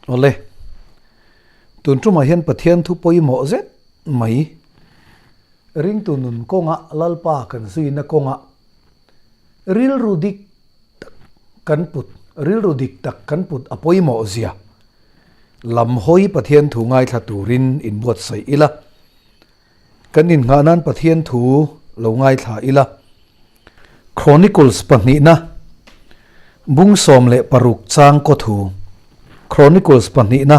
Awle, tun tumah hian Pathian thu pawimawh zet mai ringtu nun kawnga Lalpa kan zuina kawnga rilru dik tak kan put, rilru dik tak kan put a pawimawh zia lam hawi Pathian thu ngaithla turin inbuatsaih ila. Kan inngah nan Pathian thu lo ngaithla ila. Chronicles pahnihna, Bung 16 chang kaw thu. Chronicles pahnihna,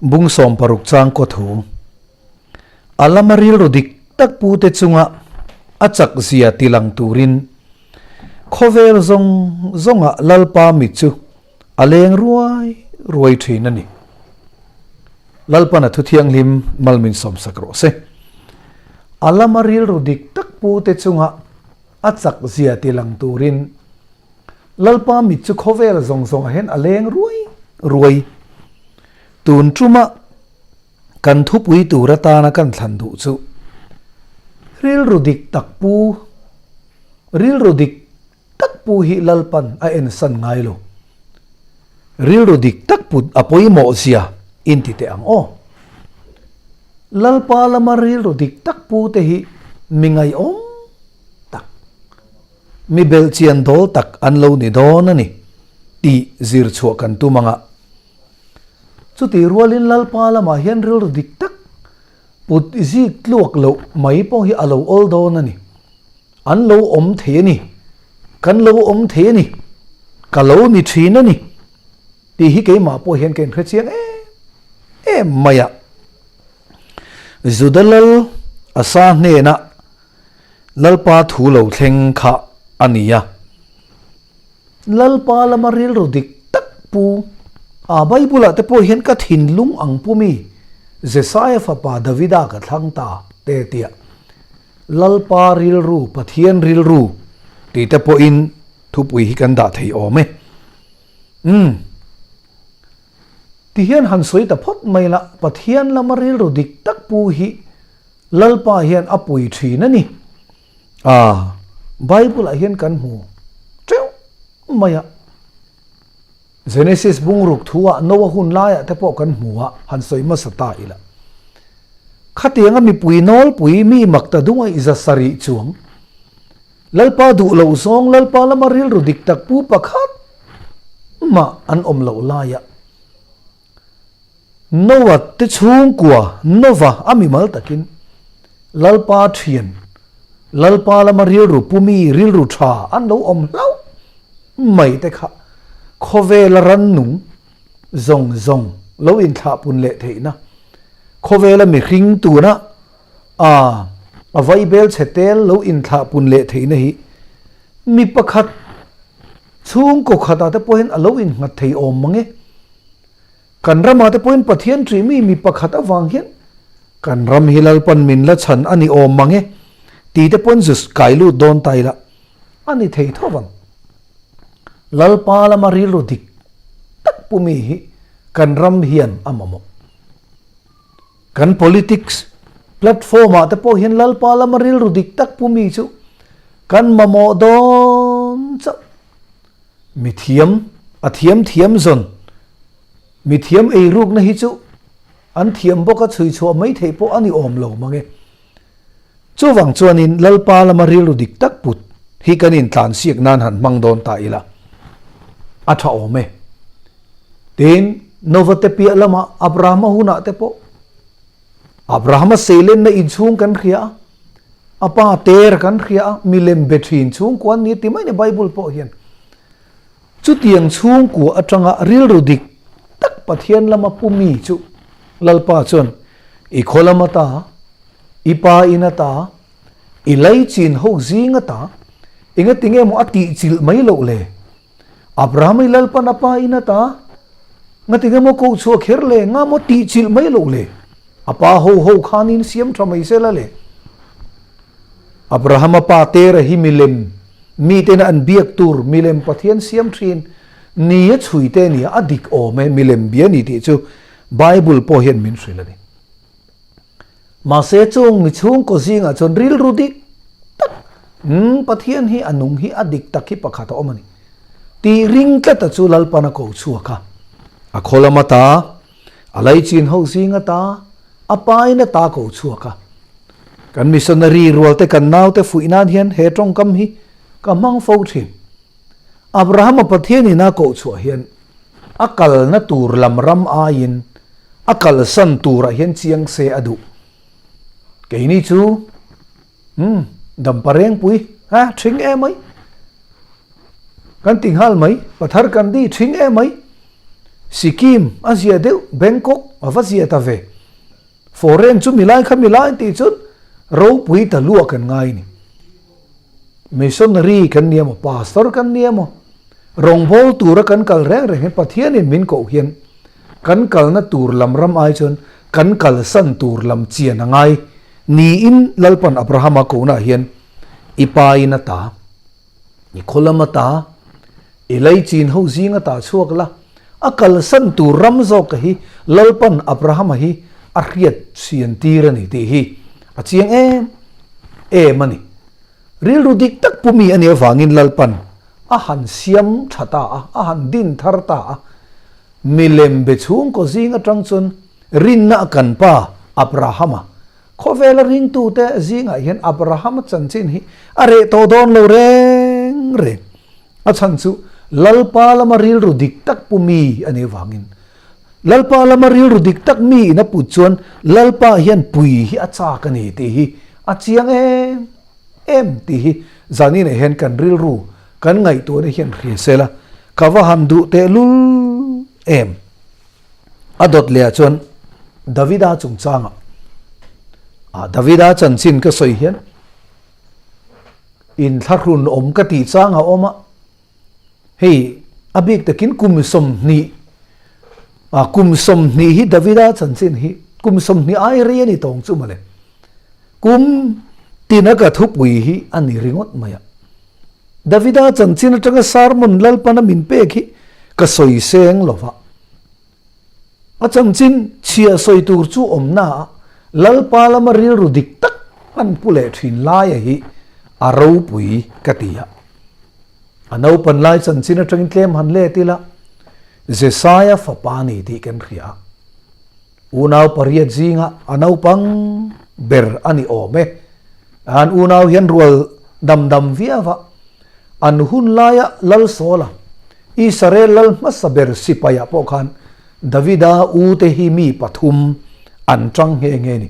Bung 16 chang kaw thu. A lama rilru dik tak pute chunga a chak zia tilang turin khawvel zawng zawngah Lalpa mit chu A leng ruai ruai thin a ni. Lalpan a thu thianghlim mal min sawmsak rawh se. A lama rilru dik tak pu te chunga a chak zia ti lang turin Lalpa mit chu khawvel zawng zawngah hian a leng ruai ruai. Tun tuma kan thupui tur atana kan thlan duh chu rilru dik tak pu, rilru dik Tak pu hi Lalpan a ensan ngai lo. Rilru dik tak put a pawimawh zia in ti teh ang aw. Lalpa lama rilru dik tak pu te hi mi ngaihawm tak, mi belhchian dawl tak an lo ni dawn a ni tih zir chhuah kan tum ang a. Chutih rualin Lalpa lamah hian rilru dik tak put zik tluak loh mai pawh hi a lo awl dawn a ni. An lo awm thei a ni, kan lo awm thei a ni, ka lo ni thin a ni tih hi keimah pawh hian ka inhre chiang em em mai a. Juda lal Asa hnenah Lalpa thu lo thleng kha a ni a. Lalpa lama rilru dik tak pu a Bible-ah te pawh hian ka thinlung ang pu mi Jesaia fapa Davida ka thlang ta te tia. Lalpa rilru, Pathian rilru tih te pawhin thupui hi kan dah thei awm e. Umm. Ti hian han sawi ta phawt mai la, Pathian lama rilru dik tak pu hi Lalpa hian a pui thin a ni. Ah, Bible-ah hian kan hmu teuh mai a. Genesis bungruk thu-ah Noah hun laiah te pawh kan hmu a, han sawi hmasa ta ila. Khatianga mipui nawlpui mi mak ta dung a i za sarih chuang. Lalpa duh loh zawng Lalpa lama rilru dik tak pu pakhat mah an awm loh laiah Noah te chhungkua Nova a mimal takin Lalpa thian, Lalpa lama rilru pumi rilru tha an lo awm hlauh mai te kha khawvela rannung zawng zawng lo inthlahpun leh theihna, khawvela mihring tuna a a vaibel chhe tel lo inthlahpun leh theihna hi mi pakhat chhungkaw khatah te pawhin a lo innghat thei awm mang e. Kan ramah te pawhin Pathian ṭih mi mi pakhat avang hian kan ram hi Lalpan min la chhan a ni awm mang e tih te pawhin zu kai lut dawn ta ila a ni thei tho vang. Lalpa lama rilru dik tak pu mi hi kan ram hian a mamawh. Kan politics platform ah te pawh hian Lalpa lama rilru dik tak pu mi chu kan mamawh dawn chauh. Mi thiam, a thiam thiam zawn. Mi thiam eirukna hi chu an thiam bawk a chhui chhuah mai theih pawh a ni awm lo mang e. Chuvang chuanin Lalpa lama rilru dik tak put hi kan intlansiak nan han hmang dawn ta ila a tha awm e. Tin, Nova te piah lama Abrahama hunah te pawh Abrahama seilenna inchhung kan hria a, a pa ter kan hria a, milem be thin chhungkua an ni ti mai ni Bible pawh hian. Chutiang chhungkua atanga rilru dik tak Pathian lama pu mi chu Lalpa chuan i khaw lam ata, i pa in ata, i laichin ho zing ata, engatinge maw a tihchilh mai loh le? Abraham i Lalpan a pa in ata, Ngatinge maw koh chhuah kher le, nga maw tih chilh mai loh le? A pa ho ho khanin siam tha mai sela le. Abraham a pa Tera hi milem mitena an biak tur milem Pathian siam thin ni a chhui te nia a dik awm e milem bia ni tih chu Bible pawh hian min hrilh a ni. Mahse chung mi chhungkaw zingah chuan rilru dik tak, Umm, Pathian hi a nung hi a dik tak hi pakhat a awm a ni tih ring tlata chu Lalpan a ko chhuak a. A khaw lam ata, a laichin ho zing ata, a pain ata ko chhuak a. Kan missionary rualte kan naute fuih nan hian he tawngkam hi ka hmang fo thin. Abrahama Pathianin a koh chhuah hian a kalna tur lam ram aiin a kalsan turah hian chiang se a duh. Keini chu, umm, dampa rengpui, ha, thing e mai. Kan ti nghal mai, Pathar Kandi thing e mai. Sikkim a zia deuh, Bangkok a va zia ta ve. Foreign chu milai kha milai tih chuan ropui ta luah kan ngai ni. Missionary kan ni emaw, pastor kan ni emaw, rawngbâwl tura kan kal reng reng hian Pathianin min koh hian kan kalna tur lam ram ai chuan kan kalsan tur lam chian a ngai niin Lalpan Abrahama kohnaah hian i pain a ta, i khaw lam a ta, i leichin ho zing a ta chhuak la, a kalsan tur ram zawk hi Lalpan Abrahama hi a hriat sian tir a ni tih hi a chiang em em a ni. Rilru dik tak pu mi a nih avangin Lalpan a han siam tha ta a, a han din thar ta a. Milem be chhungkaw zing atang chuan rinna a kan pa Abrahama Khawvela ringtute zingah hian Abrahama chanchin hi a reh tawh dawn lo reng reng. A chhan chu Lalpa lama rilru dik tak pu mi a nih vangin. Lalpa lama rilru dik tak mi in a put chuan Lalpa hian pui hi a chak a ni tih hi a chiang em em tih hi zaninah hian kan rilru kan ngaihtuahna hian hria se la, ka va han duh tehlul em. A dawt leh ah chuan Davida chungchangah ah Davida chanchin ka sawi hian inthlahrun awm ka tih chang a awm a, hei a bik takin kum 20 ah kum 20 hi Davida chanchin hi kum 20 ai rei a ni tawng chu mawle kum tina ka thupui hi a ni ringawt mai a. Davida chanchin atanga sermon Lalpana min pek hi ka sawi seng lo va. A chanchin chhia sawi tur chu awmna ah Lalpa lama rilru dik tak an pu leh thin laia hi a ropui ka ti a. A naupan lai chanchin atangin tlem han let ila Jesaia fapa ni tih kan hria a. Unau pariat zinga a naupang ber a ni awm e. An unau hian rual dam dam viau a, an hun laia Lal Saula, Israel lal hmasa ber sipaiah pawh khan Davida ute hi mi pathum an tang nghe nghe ni.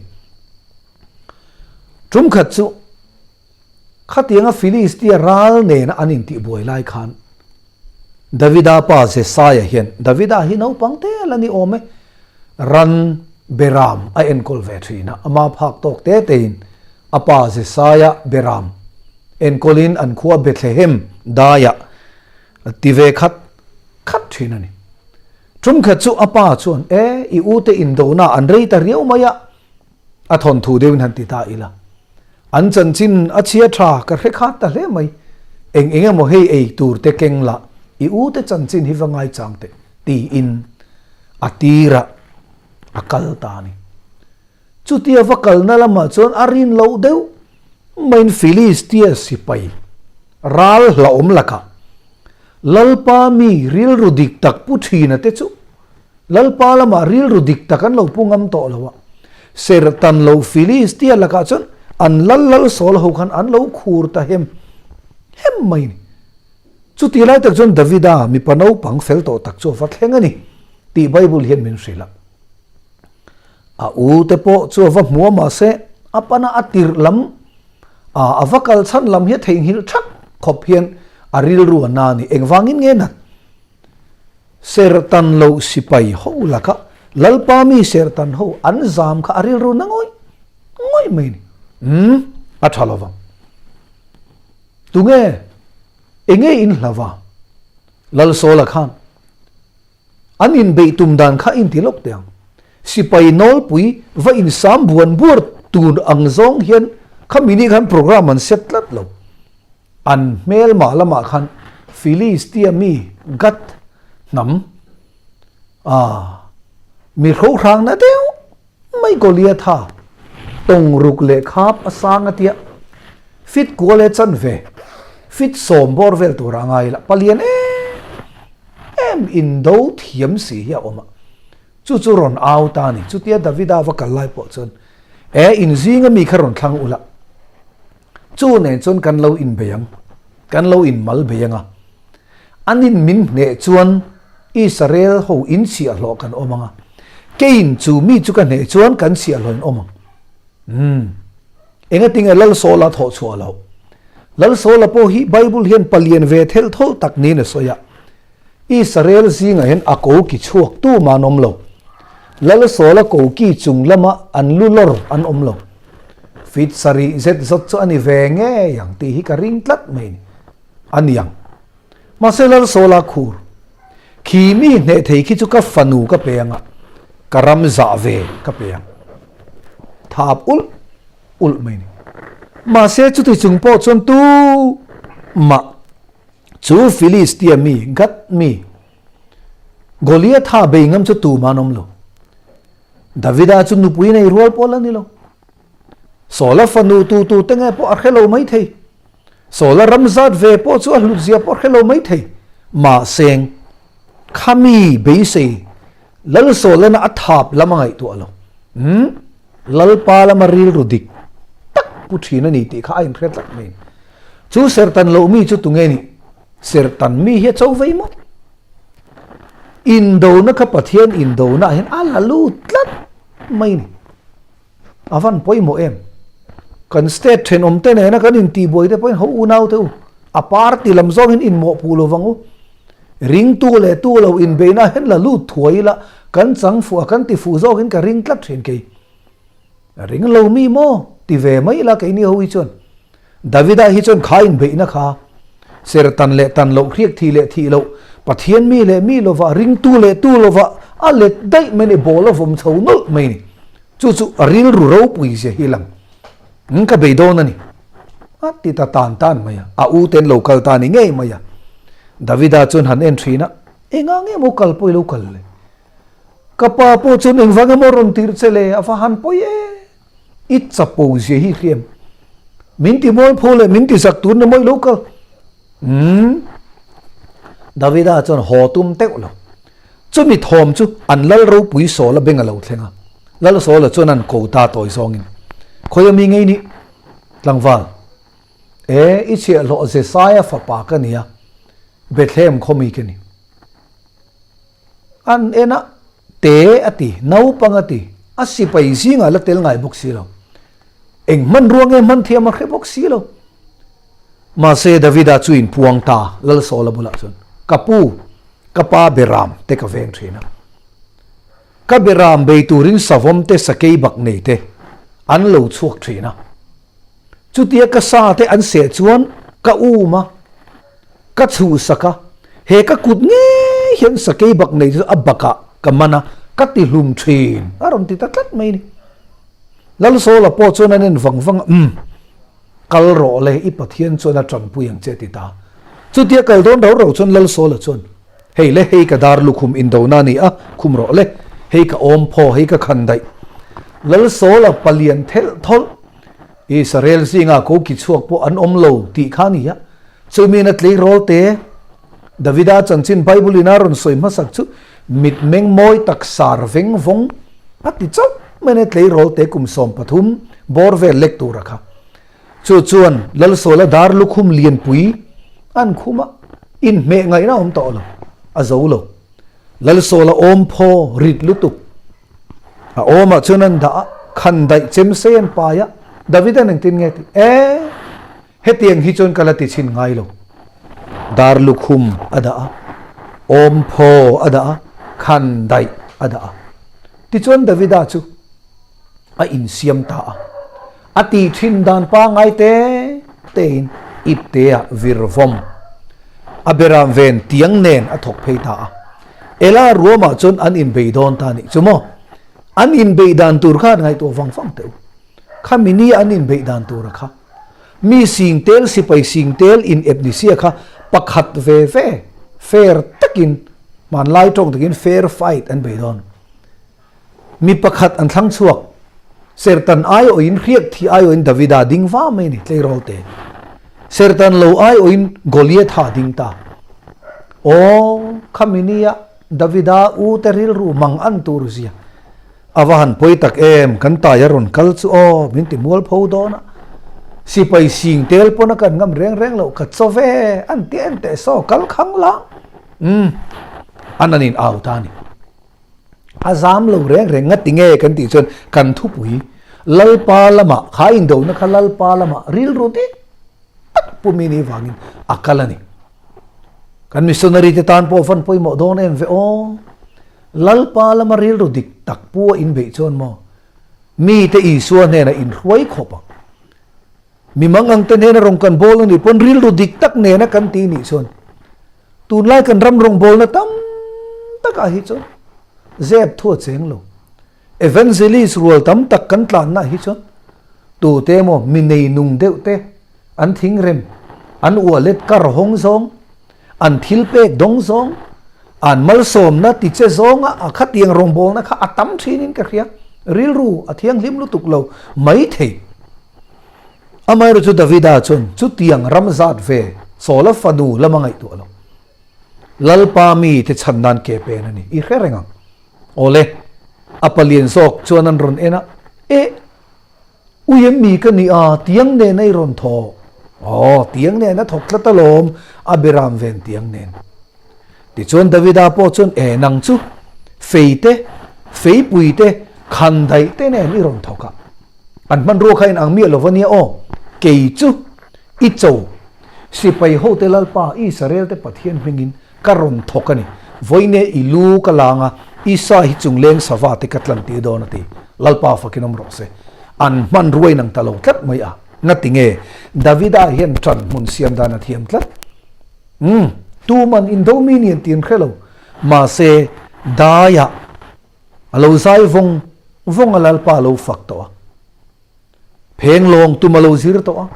Tum khat chu khatianga Filistia ral nena an intihbuai lai khan Davida pa Jesaia hian Davida hi naupang te la ni awm e, ran beram a enkawl ve thin a, ama phak tawk te tein a pa Jesaia beram enkawlin an khua Bethlehem daiah ti ve khat khat thin a ni. Tumkhat chu a pa chuan, E, i ute indona an rei ta riau mai a, A thawnthu deuhin han ti ta ila, an chanchin a chhia tha ka hre khat ta hle mai, eng eng emaw hei ei tur te keng lah i u te chanchin hi va ngaichang teh tiin a tirah a kal ta a ni. Chutia va kalna lamah chuan a rin loh deuh maiin Filistia sipai ral hlauhawm lakah Lalpa mi rilru dik tak pu thina te chu Lalpa lamah rilru dik tak an lo pu ngam tawh lo a, serhtan lo Filistia lakah chuan an lal lal sawl ho khan an lo khur ta hem hem mai a ni. Chuti lai tak chuan Davida mipa naupang fel tawh tak chu a va thleng a ni tih Bible hian min hrilh a. A u te pawh chu a va hmu a mahse a pana a tirh lam a va kal chhan lam hi a theihnghilh thak khawp hian a rilru a na a ni. Engvangin nge nat? Serhtan loh sipai ho laka Lalpa mi serhtan ho an zam kha a rilru na ngawih ngawih mai a ni. Umm, a tha lo vang. Tunge, enge in hla va? Lalsawla khan an inbeih tum dan kha inti lawk teh ang. Sipai nawlpui va insam buan buar tur ang zawng hian khami ni khan program an set tlat lo. An hmelmah lamah khan Filistia mi Gath hnam a mi hrohrangna deuh mai Goliatha tawng ruk leh khap a sang a tia fit kual e chan ve fit 10 bawr vel tura a ngai la palian em. em indo thiam si hi a awm a, chu chu rawn au ta a ni. Chutia Davida va kal lai pawh chuan, E, in zinga mi kha rawn thlang ula, chu nen chuan kan lo inbei ang, kan lo inmal bei ang a, anin min hneh chuan Israel ho in chhiahhlawh kan awm ang a, keiin chu mi chu ka hneh chuan kan chhiahhlawh in awm ang. Umm. Engatinge Lalsawla thawh chhuah loh? Lalsawla pawh hi Bible hian palian ve thelh thawlh tak niin a sawi a. Israel zingah hian a ko ki chhuak tu mah an awm lo. Lalsawla ko ki chung lama an lu lawr an awm lo. Fit sarih zet zawt chu a ni ve ngei ang tih hi ka ring tlat mai ni. A ni ang. Mahse Lalsawla khur khi mi hneh thei khi chu ka fanu ka pe ang a, ka ram zah ve ka pe ang. Thap ulh ulh mai ni. Mahse chuti chung pawh chuan tu mah chu Filistia mi, Gath mi, Goliatha bei ngam chu tumah an awm lo. Davida chu nupui nei rual pawh la ni lo. Saula fanu tu tu te nge pawh a hre lo mai thei. Saula ram zat ve pawh chu a hlut zia pawh a hre lo mai thei. Mahse, khami beisei Lal Sawlana a thap lam a ngaihtuah lo. Umm, Lalpa lama rilru dik tak pu thin a ni tih kha a inhre tlat mai. Chu sertan loh mi chu tunge nih? Sertan mi hi a cho vei maw? Indona kha Pathian indona ah hian a la lut tlat mai ni. A van pawimawh em? Kan state thenawm te nena kan intihbuai te pawhin ho unau te u, a party lam zawng hian inmawhpuh lo vang u. Ringtu leh tu lo inbeihna hian la lut thuai ila kan chang fuh a, kan ti fuh zawkin ka ring tlat thin kei. Ring lo mi maw? Ti ve mai ila keini ho hi chuan. Davida hi chuan kha inbeihna kha sertan leh tan loh, hriak thih leh thih loh, Pathian mi leh mi lovah, ringtu leh tu lovah a let daih mai a ni, ball a vawm chho nawlh mai a ni. Chu chu a rilru ropui zia hi lang. Eng ka bei dawn a ni. A ti ta tan tan mai a, a u ten lo kal ta ni ngei mai a. Davida chuan han en thin a, Engah nge maw kal pawh i lo kal le? Ka pa pawh chuan engvang emaw rawn tirh che le, a va han pawi e. I chapo zia hi hriam. Min ti mualpho leh min ti zak tur ni maw i lo kal? Umm. Davida chuan haw tum teuh lo. Chumi thawm chu an lal ropui Saula beng a lo thleng a. Lal Saula chuan an ko ta tawi zawngin, Khawi a mi ngei nih? Tlangval, E, i chhiahhlawh Jesaia fapa ka ni a, Bethlehem khaw mi ka ni. An en a, Te a ti, naupang a ti, a sipai zingah la tel ngai bawk si lo. Eng hmanrua nge hman thiam a hre bawk si lo. Mahse Davida chu inpuang ta, Lal Saula bulah chuan, Ka pu, ka pa Beram te ka veng thin a. Ka Beram bei turin savawm te sakei bak nei te an lo chhuak thin a. Chutia ka sa te an seh chuan ka um a, ka chhuhsak a, he ka kut ngei hian sakei bak nei chu a bakah ka man a, ka ti hlum thin, a rawn ti ta tlat mai a ni. Lal Saula pawh chuan an en vang vang a, Umm. Kal rawh le, i Pathian chuan a tanpui ang che a ti ta. Chutia kal dawn rau rau chuan Lalsawla chuan, Hei le, hei ka dar lukhum indona a ni a, khum rawh le, hei ka awm phaw, hei ka khan daih. Lalsawla palian thelh thawlh, Israel zingah ko ki chhuak pawh an awm lo tih kha a ni a. Chumi na tleirawl te, Davida chanchin Bible in a rawn sawi hmasak chu mitmeng mawi tak sar veng vawng a ti chauh mai a, tleirawl te kum 13 bawr vel lek tura kha. Chu chuan Lalsawla dar lukhum lianpui an khum a, inhmeh ngaihna a awm tawh lo, a zo lo. Lalsawla awm phaw rit lutuk a awmah chuan an dah a, khan daih chem sei an pai a, Davida'n engtin nge tih? E! Hetiang hi chuan ka la ti chhin ngai lo. Dar lukhum a dah a, awmphaw a dah a, khan daih a dah a. Tichuan Davida chu a insiam ta a. A tih thin dan pangngai te tein iptea vir vawm a beram ven tiang nen a thawk phei ta a. Ela ruamah chuan an inbei dawn ta nih chu maw? An inbeih dan tur kha an ngaihtuah vang vang teh u. Khami ni an inbeih dan tura kha mi sing tel sipai sing tel in ep ni sia kha pakhat ve ve fair takin hmanlai tawng takin fair fight an bei dawn. Mi pakhat an thlang chhuak Sertan aiawhin hriak thi aiawhin Davida ding va mai ni tleirawl te. Sertan lo aiawhin Goliatha ding ta. Aw, khami nia Davida u te rilru mang an tur zia. A va han pawi tak em, kan tai a rawn kal chu aw, min ti mual pho dawn a. Sipai sing tel pawn a kan ngam reng reng loh ka chaw ve, an ti en teh saw kal khang la. Umm, an an in au ta a ni. A zam lo reng reng nga ti nge kan tih chuan kan thupui Lalpa lamah kha indona kha Lalpa lamah rilru dik tak pumi ni vangin a kal a ni. Kan missionary te tan pawh van pawimawh dawn em ve aw. Lalpa lama rilru dik tak pu a inbeih chuan maw mite Isua hnenah inhruai khawp ang. Mi mangang te hnena rawn kan bawl a nih pawn rilru dik tak nena kan ti nih chuan tunlai kan ram rawngbawlna tam takah hi chuan zep thu a cheng lo. Evangelist rual tam tak kan tlanna hi chuan tute emaw mi nei nung deuh te an thingrem, an ualet kar hawng zawng, an thil pek dawng zawng, an malsawmna ti che zawnga a khatiang rawngbawlna kha a tam thinin ka hria. Rilru a thianghlim lutuk lo maithei. Amaherawhchu chu Davida chuan chutiang ram zat ve Saula fanu lama ngaihtuah lo. Lalpa mite chhan nan ke pen a ni. I hre reng ang. Awle, a palian zawk chuan an rawn en a, E! Ui em mi ka ni a, tiang nen a i rawn thawk. Aw, tiang nen a thawk tlat alawm, a beram ven tiang nen. Tichuan Davida pawh chuan, E nang chu, fei te, feipui te, khandaih te nen i rawn thawk a. An hmanrua kha inang miah lo va nia aw, kei chu i cho sipai hote Lalpa Israel te Pathian hmingin ka rawn thawk a ni. Vawiine i lu ka lang a, Isa hi chungleng sava te ka tlan tir dawn a ti. Lalpa fakin awm rawh se. An hmanrua inang ta lo tlat mai a. Ngati nge? Davida hian ṭan hmun siam dan a thiam tlat. Umm, tuman indo mi ni an ti an hre lo. Mahse, daiah a lo zai vawng vawng a Lalpa a lo fak tawh a. Phenglawng tum a lo zir tawh a.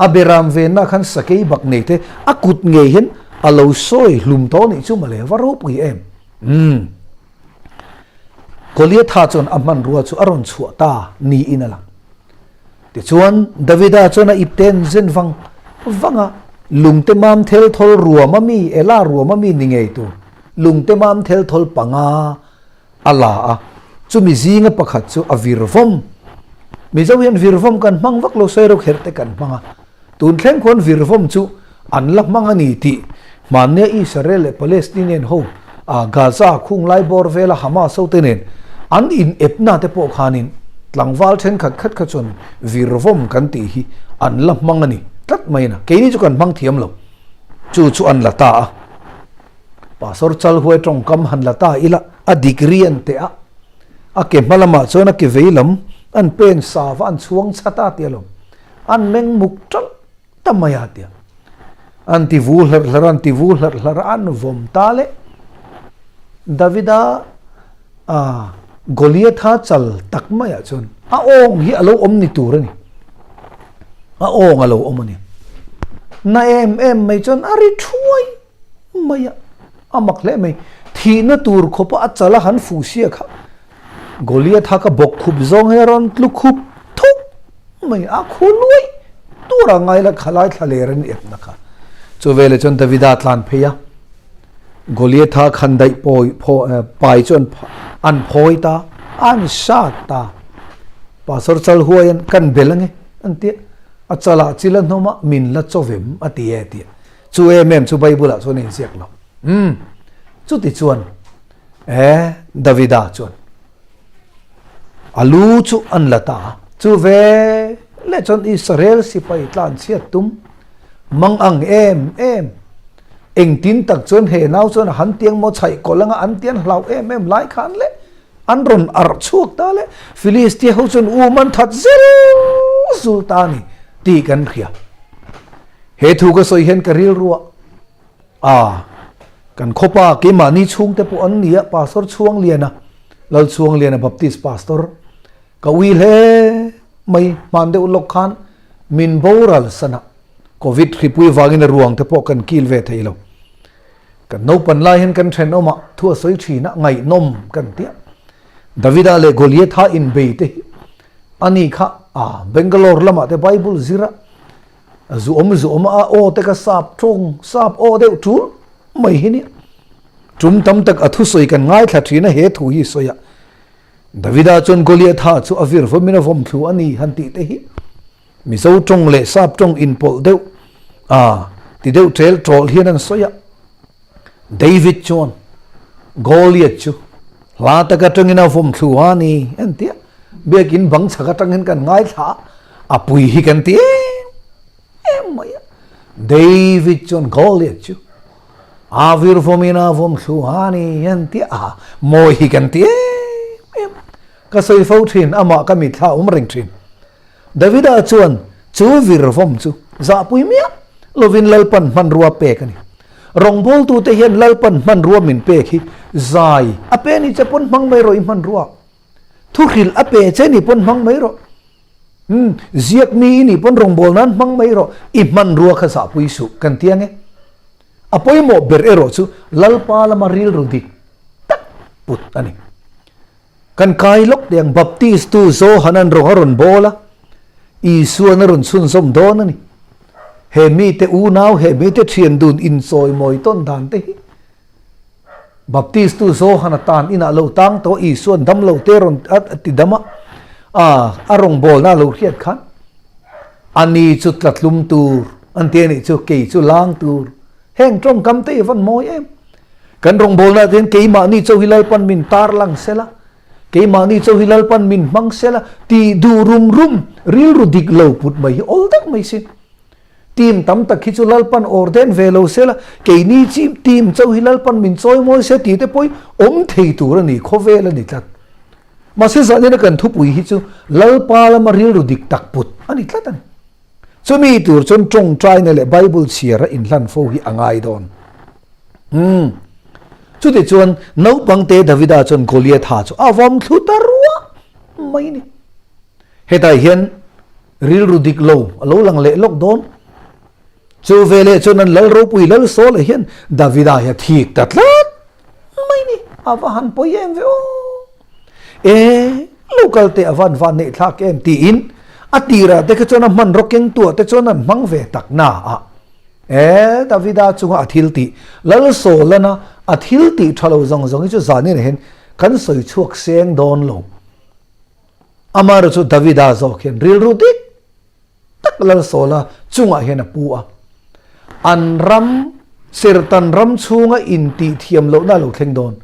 A beram venna khan sakei bak nei te a kut ngei hian a lo sawi hlum tawh nih chu mawle va ropui em. Umm. Goliatha chuan a hmanrua chu a rawn chhuah ta niin a lang. Tichuan, Davida chuan a ipten zen vang vang a, lungte mam thel thawl ruam a mi, Ela ruam a mi ni ngei tur, lungte mam thel thawl panga a la a, chumi zinga pakhat chu a virvawm. Mizo hian virvawm kan hmang vak lo, sawi rokherh te kan hmang a. Tun thleng khuan virvawm chu an la hmang a ni tih hmannia Israel leh Palestinian ho Gaza khung lai bawr vela Hamas ho te nen an inepna te pawh khanin tlangval thenkhat khat kha chuan virvawm kan tih hi an la hmang a ni tlat mai a, keini chu kan hmang thiam lo. Chu chu an la ta a. Pastor Chalhuai tawngkam han la ta ila a degree an teh a, a ke hma lamah chuan a ke vei lam an pen sa va an chhuang chat a tia lo. An meng muk ṭalh ta mai a tia. An ti vu hlarh hlarh a, an ti vu hlarh hlarh a, an vawm ta le. Davida ah Goliatha chal tak maiah chuan a awng hi a lo awm ni tur a ni. A awng a lo awm a ni. Na em em mai chuan a ri thuai mai a, a mak hle mai. Thihna tur khawpa a chal a han fuh sia kha Goliatha ka bawk khup zawng hi a rawn tlu khup thuk mai a, khu luai tur a ngai la khalai thla ler an epna kha. Chu veleh chuan Davida tlan phei a, Goliatha khan daih pawi pai chu an phawi ta, an sat ta. Pastor Chalhuai an kan bel ange an tia, a chalah chil a hnawm a, min la chawvem a ti e tia. Chu em em chu Bible ah chuan a inziak lo. Umm, chuti chuan e Davida chuan a lu chu an la ta a. Chu ve leh chuan Israel sipai tlan chhiat tum mang ang em em. Engtin tak chuan he nau chuan a han tiang maw chhaih kawlh anga an tian hlau em em lai khan le an rawn arh chhuak ta le Philistia ho chuan um an that zel zul ta a ni tih kan hria. He thu ka sawi hian ka rilruah a kan khawpa keimahni chhungte pawh an ni a, Pastor Chhuangliana, Lalchhuangliana Baptist Pastor ka ui hle mai hman deuh lawk khan min boral san a, Covid hripui vangin a ruang te pawh kan kil ve thei lo. Kan naupan lai hian kan thenawmah thu a sawi thin a, ngaihnawm kan ti a. Davida leh Goliatha inbei te hi ani kha a Bangalore lamah te Bible zir a, Zu awm zu awm a aw te ka sap tawng sap aw deuh tul mai hi nia. Tum tam tak a thusawi kan ngaithla thin a he thu hi sawi a. Davida chuan Goliatha chu a vir vawmin a vawm thlu a ni han tih te hi Mizo tawng leh Sap tawng inpawlh deuh a ti deuh tel tawlh hian an sawi a. David chuan Goliath chu hla tak atangin a vawm thlu a ni an ti a. Biakin bang chhak atangin kan ngaithla a, a pui hi kan ti em em mai a. David chuan Goliath chu a vir vawmin a vawm thlu a ni an ti a, mawi hi kan ti em em. Ka sawi fo thin, amah ka mitthla awm reng thin. Davida chuan chu virvawm chu zahpui miah lovin Lalpan hmanrua pek a ni. Rawngbawltute hian Lalpan hmanrua min pek hi zai a pe ni che pawn hmang mai rawh i hmanrua. Thuhrilh a pe che ni pawn hmang mai rawh. Umm, ziak mi i nih pawn rawngbâwl nan hmang mai rawh, i hmanrua kha zahpui suh kan ti ang e. A pawimawh ber erawh chu Lalpa lama rilru dik tak put a ni. Kan kai lawk teh ang, Baptist tu Johanan rawng a rawn bawl a, Isuan a rawn chhunzawm dawn a ni. He mite unau, he mite thian dun inchawimawi tawn dan te hi Baptist tu Johana tan inah lo tang tawh a, Isuan dam lo te rawn a ti dam a, a rawngbawlna a lo hriat khan ani chu tlatlum tur an ti a nih chu, kei chu lang tur. Heng tawngkam te i van mawi em. Kan rawngbawlna te hian keimahni chauh hi Lalpan min tarlang sela, keimahni chauh hi Lalpan min hmang sela tih duh rum rum rilru dik lo put mai hi awl deuh mai sin. Team tam tak hi chu Lalpan awr den ve lo sela, keini chi team chauh hi Lalpan min chawimawi se tih te pawh hi awm thei tur a ni, khawvel a ni tlat. Mahse zanin a kan thupui hi chu Lalpa lama rilru dik tak put a ni tlat a ni. Chumi tur chuan tawngtaina leh Bible chhiara inhlan fo hi a ngai dawn. Umm. Chutichuan naupangte Davida chuan Goliatha chu a vawm thlu ta ruah mai ni. Hetah hian rilru dik lo a lo lang leh lawk dawn. Chu veleh chuan an lal ropui lal Saul-a hian Davida hi a thik ta tlat mai ni. A va han pawi em ve aw. E, lo kal teh a van van neih thlak em tiin a tirah te kha chuan a hmanraw kengtuah te chuan an hmang ve tak na a. E, Davida chunga a thil tih, Lal Sawlana a thil tih tha lo zawng zawng hi chu zanin ah hian kan sawi chhuak seng dawn lo. Amaherawh chu Davida zawk hian rilru dik tak Lal Sawla chungah hian a pu a. An ram, Sertan ram chhunga intih thiam lohna a lo thleng dawn.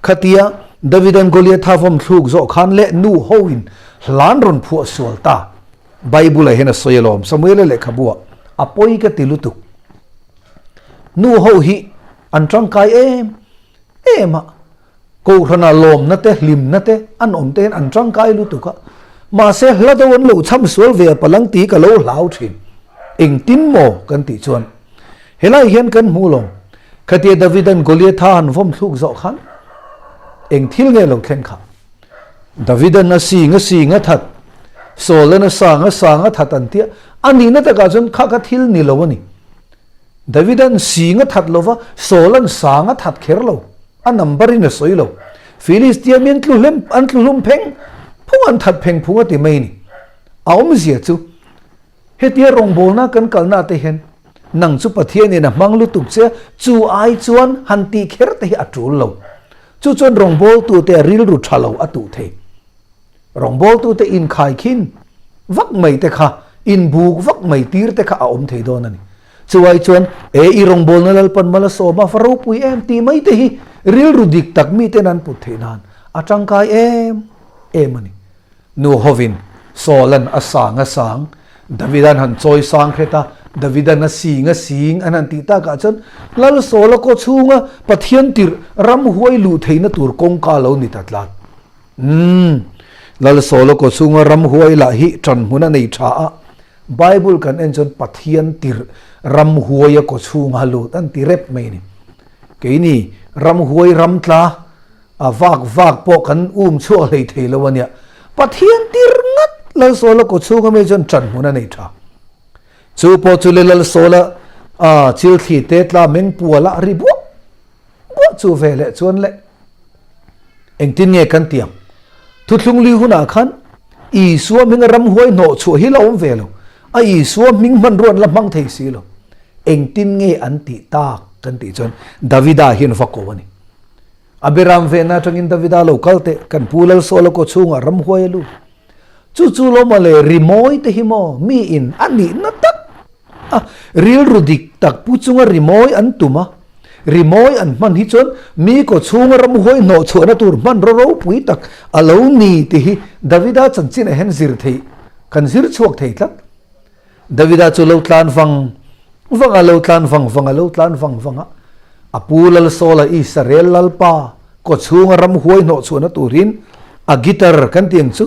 Khatia Davida'n Goliatha vawm thluk zawh khan leh nu hoin hlan rawn phuah sual ta. Bible ah hian a sawi alawm, Samuela lehkhabu ah a pawi ka ti lutuk. Nu ho hi an tangkai em em a, Kohhrana lawmna te, hlimna te an awm te hian an tangkai lutuk a, mahse hla deuh an lo chham sual ve a palang tih ka lo hlau thin. Engtin maw kan tih chuan helai hian kan hmu lo, khatia Davida'n Goliatha han vawm thluk zawh khan eng thil nge lo thleng kha? Davida'n a sing a sing a that, Saula'n a sang a sang a that an tia, a nihna takah chuan kha kha thil ni lo a ni. Davida'n sing a that lova, Saula'n sang a that kher lo, a number in a sawi lo. Filistia mi an tlu hlem, an tlu hlum pheng phung an that pheng phung a ti mai a ni. A awmzia chu Hetia rawngbawlna kan kalna te hian nang chu Pathianin a hmang lutuk che a, chu ai chuan han tih kher te hi a tul lo. Chu chuan rawngbawltute a rilru tha lo a tuh thei. Rawngbawltute inkhaikhin vak mai te kha, inbuk vak mai tir te kha a awm thei dawn a ni. Chu ai chuan, E i rawngbawlna Lalpan mal a sawm a, va ropui em tih mai te hi rilru dik tak miten an put theih nan a tangkai em em a ni. Nu hovin Saul-a'n a sang a sang, David-a'n han chawi sang hret a, David-a'n a sing a sing an han tih takah chuan Lal Saul-a kaw chhunga Pathian tirh ramhuai luh theihna tur kawngka lo ni ta tlat. Umm, Lal Saul-a kaw chhunga ramhuai lah hi ṭan hmun a nei ṭha a, Bible kan en chuan Pathian tirh ramhuai a kaw chhunga lut an ti rep mai a ni. Keini ramhuai ramtla A vak vak pawh kan um chhuak hlei thei lo a nia. Pathian tir ngat Lalsawla kaw chhunga mi chuan ṭan hmun a nei ṭha. Chu pawh chu le Lalsawla a chil thli te tla meng pual a ri buah buah chu ve leh chuan le engtin nge kan ti ang? Thuthlung li hunah khan Isua hminga ramhuai hnawh chhuah hi la awm ve lo. A Isua hming hmanrua an la hmang thei si lo. Engtin nge an tih tak? kan tih chuan Davida hian va ko a ni. A beram vehna atangin Davida lo kal teh, kan pu Lalsawla kaw chhungah ramhuai a lut. Chu chu lo mawle rimawi te hi maw mi in a nihna tak a rilru dik tak pu chunga rimawi an tum a, rimawi an hman hi chuan mi kaw chhunga ramhuai hnawh chhuahna tur hmanraw ropui tak a lo ni tih hi Davida chanchinah hian zir theih kan zir chhuak thei tlat. Davida chu lo tlan vang vang a, lo tlan vang vang a, lo tlan vang vang a, a pu Lalsawla Israel Lalpa kawchhunga ramhuai hnawh chhuahna turin a guitar kan tih ang chu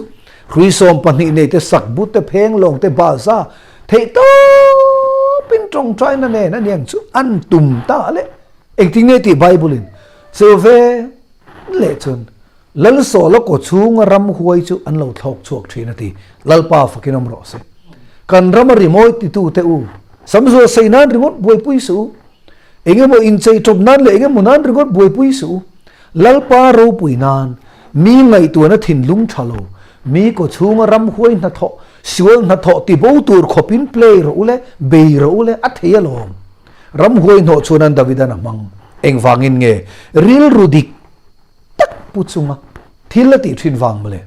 hrui 12 nei te sak but te pheng lawng te bahza theih tawpin tawngtaina nen a niang chu an tum ta le. Engtin nge tih Bible in chu ve leh chuan Lalsawla kaw chhunga ramhuai chu an lo thlawk chhuak thin a ti. Lalpa fakin awm rawh se. Kan rama rimawi titute u, samzual sei nan ringawt buaipui suh u. Engemaw inchei tawp nan leh engemaw nan ringawt buaipui suh u. Lalpa ropui nan, mi ngaihtuahna thinlung tha lo, mi kaw chhunga ramhuai hnathawh, sual hnathawh tibo tur khawpin play rawh u le, bei rawh u le, a thei alawm. Ramhuai hnawh chhuanan Davidan a hmang. Engvangin nge rilru dik tak pu chunga thil a tih thin vang mawle.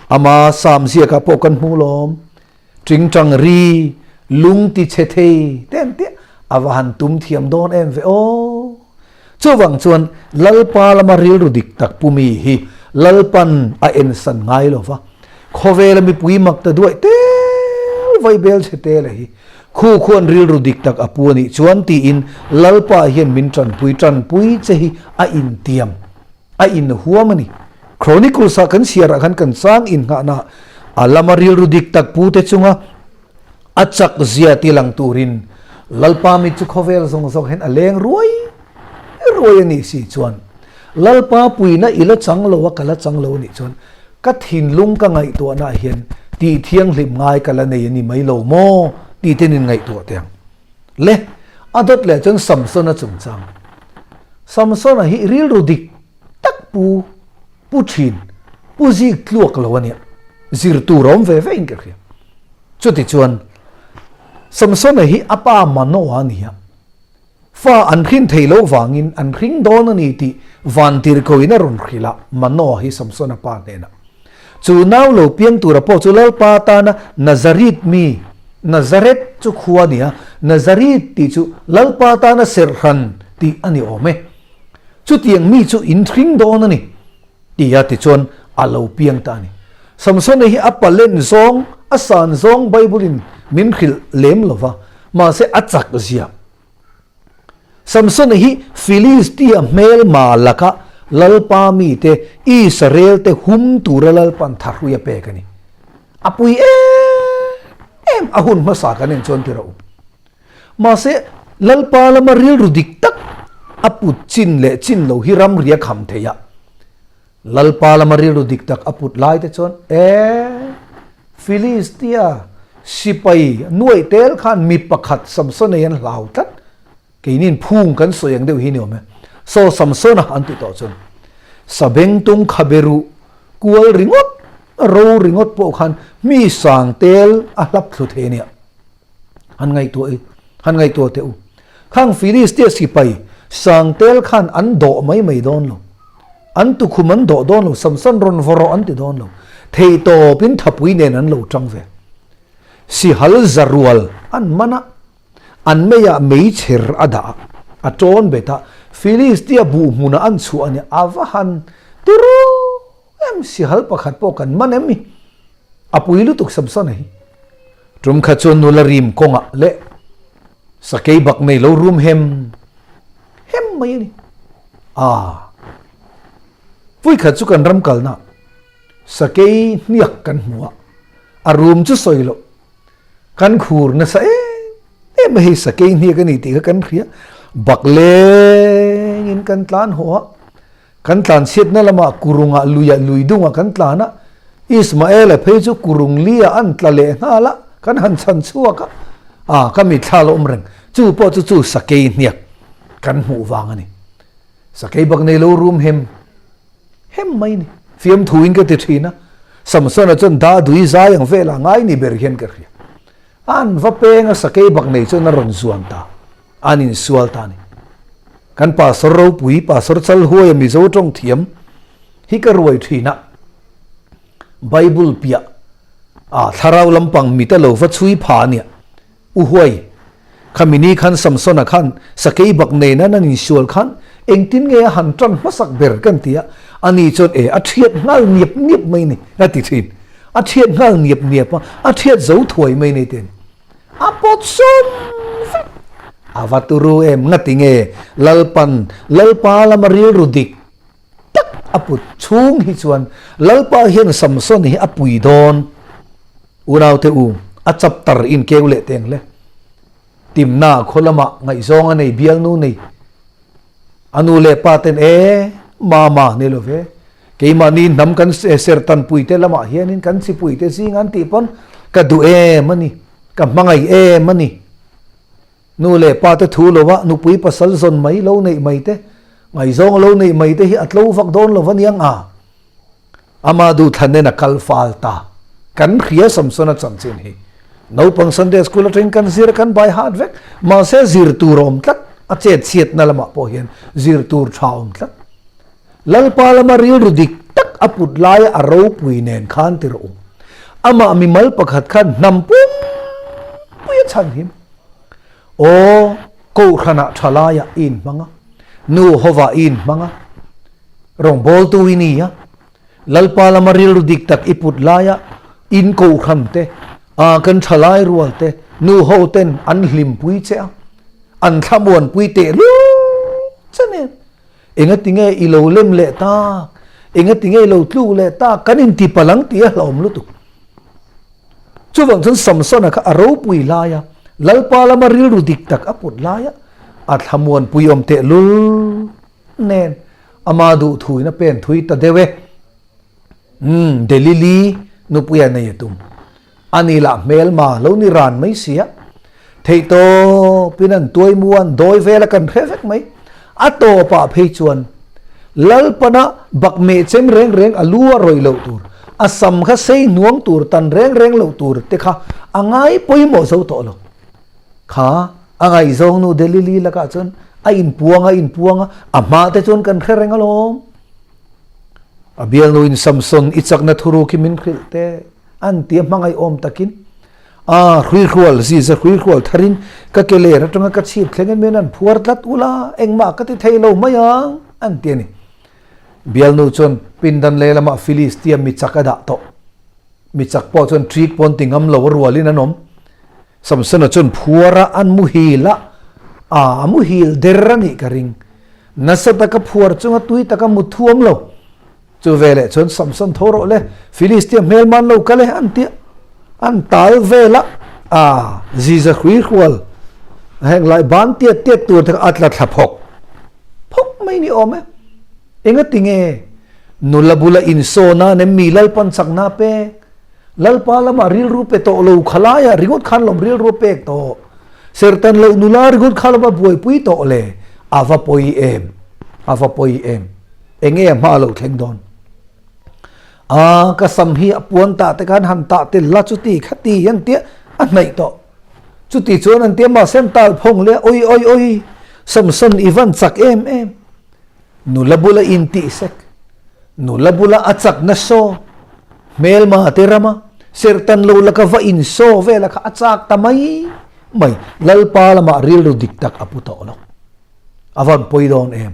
Ama Sam ziakah pawh kan hmu lawm. Tingtang ri, lung ti chhe thei te an tia, a va han tum thiam dawn em ve aw. Chuvang chuan Lalpa lama rilru dik tak pu mi hi Lalpan a ensan ngai lo va, khawvela mipui mak ta duaih tel vai bel chhe te le hi Khu khuan rilru dik tak a pu a nih chuan tiin Lalpa hian min tanpui tanpui che hi a intiam, a inhuam a ni. Chronicles-ah kan chhiarah khan kan chang innghahna a lama rilru dik tak pu te chunga a chak zia ti lang turin Lalpa mit chu khawvel zawng zawng hian a leng ruai ruai a nih si chuan Lalpa puina i la chang lo a, ka la chang lo a nih chuan Ka thinlung ka ngaihtuahnaah hian tih thianghlim ngai ka la nei a ni mai lo maw tih te nin ngaihtuah teh ang. Le, a dawt leh chuan Samsona chungchang. Samsona hi rilru dik tak pu pu thin, pu zik tluak lo a nia. Zir tur a awm ve ve in ka hria. Chutichuan, Samsona hi a pa Manoa a ni a. Fa an hrin thei loh vangin an hring dawn a ni tih Vantirhkoin a rawn hrilh a, Manoah hi Samsona pa hnenah. Chu nau lo piang tura pawh chu Lalpa tana Nazarit mi, Nazareth chu khua a ni a, Nazarit tih chu Lalpa tana serhran tih a ni awm e. Chutiang mi chu in hring dawn a ni, tia tichuan a lo piang ta a ni. Samsona hi a palen zawng, a san zawng Bible-in min hrilh lem lo va, mahse a chak zia. Samsona hi Filistia hmelma laka Lalpa mite Israel-te hum tura Lalpan thahrui a pek a ni. A pui em em a hun hmasa kan en chuan ti rawh u. Mahse, Lalpa lama rilru dik tak a put chin leh chin lo hi ramri a kham thei a. Lalpa lama rilru dik tak a put lai te chuan, E, Filistia sipai nuaih tel khan mi pakhat Samsonei an hlau tlat, keinin phung kan sawi ang deuh hi ni awm e. Saw Samsona an ti tawh chuan, Sabengtung khabe ruh kual ringawt, ro ringawt pawh khan mi sang tel a hlap thlu thei a nia. Han ngaihtuah i, han ngaihtuah teh u. Khang Filistia sipai sang tel khan an dawh mai mai dawn lo. An tukhum an dawh dawn lo, Samson rawn vaw rawh an ti dawn lo. Theihtawpin thapui nen an lo tang ve. Sihal zarual an man a, an meiah meichher a dah a, a tawn bet a, Filistia buh hmunah an chhuah a nia, a va han ti ru em, sihal pakhat pawh kan man em ni? A pui lutuk Samsona hi. Tum khat chuan nula rim kawngah leh sakei bak nei lo rum hem hem mai a ni. Aa. Puikhat chu kan ram kalna sakei hniak kan hmu a, a rum chu sawi loh kan khur nasa em em a, hei sakei hniak a ni tih kha kan hria, bak lengin kan tlan haw a, Kan tlan chhiatna lamah kurungah luiah lui dungah kan tlan a, Ismaela phei chu kurung liah an tla leh nghal a, kan han chhan chhuak a, ah ka mitthla la awm reng, chu pawh chu chu sakei hniak kan hmuh vang a ni. Sakei bak nei lo rum hem hem mai ni. Fiamthuin ka ti thin a, Samsona chuan Dadui zai ang velah ngai ni ber hian ka hria. An va peng a sakei bak nei chuan a rawn zuan ta, an insual ta a ni. Kan Pastor ropui, Pastor Chalhuaia Mizo tawng thiam hi ka ruai thin a. Bible piah ah thlarau lampang mit a lo va chhui pha a nia. U Huai, khami ni khan Samsona khan sakei bak nena nan insual khan engtin nge a han tan hmasak ber kan ti a, ani chuan e a thiat nghal niap niap mai ni a ti thin. A thiat nghal niap niap a, a thiat zo thuai mai ni ten. A pawt sawm vek. A va turu em ngati nge Lalpan Lalpa lama rilru dik tak a put chhung hi chuan Lalpa hian Samson hi a pui dawn. Unaute u, a chapter in keu leh teng hle. Timna khaw lamah ngaihzawng a nei, bialnu nei. A nu leh pa ten e, mama ni lo ve. Keimahni hnam kan sertanpui te lamah hianin kan chipui te zing an tih pawn ka duh em a ni, ka hmangaih em a ni. Nu leh pa te thu lova nupui pasal zawn mai lo neih mai te, ngaihzawng lo neih mai te hi a tlo vak dawn lo aniang a. Ama duhthlan nen a kal fal ta. Kan hria Samsona chanchin hi. Naupang Sunday School atangin kan zir a, kan bai hat vek. Mahse zir tur a awm tlat. A chet chhiatna lamah pawh hian zir tur tha a awm tlat. Lalpa lama rilru dik tak a put laia a ropui nen khan ti rawh u. Amah mimal pakhat khan hnam pumpui a chhan him. Aw, Kohhranah tha laiah i inhmang a, nu hovah i inhmang a, rawngbawltu i ni a, Lalpa lama rilru dik tak i put laia in Kohhran te, aa kan tha lai rual te, nu ho ten an hlimpui che a, an thlamuanpui tehlul che nen. Engatinge i lo lem leh tak? Engatinge i lo tluk leh tak? Kan inti palh ang tih a hlauhawm lutuk. Chuvang chuan Samsona kha a ropui lai a, Lalpa lama rilru dik tak a put lai a, a thlamuanpui awm tehlul nen ama duhthuin a pen thui ta deuh e. Umm, Delili nupuia nei a tum. A ni lah hmelma lo ni ran mai sia. Theihtawpin an tuaimu an dawi vel a kan hre vek mai. A tawpah phei chuan Lalpana bakmeh chem reng reng a lu a rawih loh tur, a sam kha sei hnuang tur tan reng reng loh tur te kha a ngai pawimawh zo tawh lo. Kha a ngaihzawng nu Delili lakah chuan a inpuang a inpuang a, a hma te chuan kan hre reng alawm. A bialnuin Samson i chakna thuru khi min hrilh teh. An ti a hmangaihawm takin a hruihrual ziza hruihrual tharin ka ke ler atanga ka chhip thlengin min an phuar tlat ula engmah ka ti thei lo mai ang an ti a ni. Bialnu chuan pindan lehlamah Filistia mi chak a dah tawh. Mi chak pawh chuan ṭik pawn ti ngam lo a rualin an awm. Samsona chuan phuar a an muhil a, a a muhil der a nih ka ring. Nasa taka phuar chunga tui taka mut thuam lo. Chu veleh chuan Samson tho rawh le, Filistia hmel man lo kal e an ti a, an tal vel a, a ziza hrui hrual heng lai ban tiat tiat tur te kha a tla thla phawk phawk mai ni awm e. Engati nge nula bula insawn a nem mi Lalpan chakna pek, Lalpa lamah rilru pe tawh lo khalaiah ringawt khan lawm rilru pek tawh, sertan loh nula ringawt kha lawm a buaipui tawh le, a va pawi em, a va pawi em. Enge a hma lo thleng dawn? A, ka sam hi a puan tah te khan han tah tel la chuti khati an tia a hnaih tawh. Chuti chuan an tia mahse an tal phawng leh a, oi oi oi, Samson i van chak em em. Nula bula intih sek, nula bula a chak na saw, hmelma te rama serhtan lo laka va insaw vela kha a chak ta mai mai. Lalpa lamah rilru dik tak a pu tawh lo. A van pawi dawn em?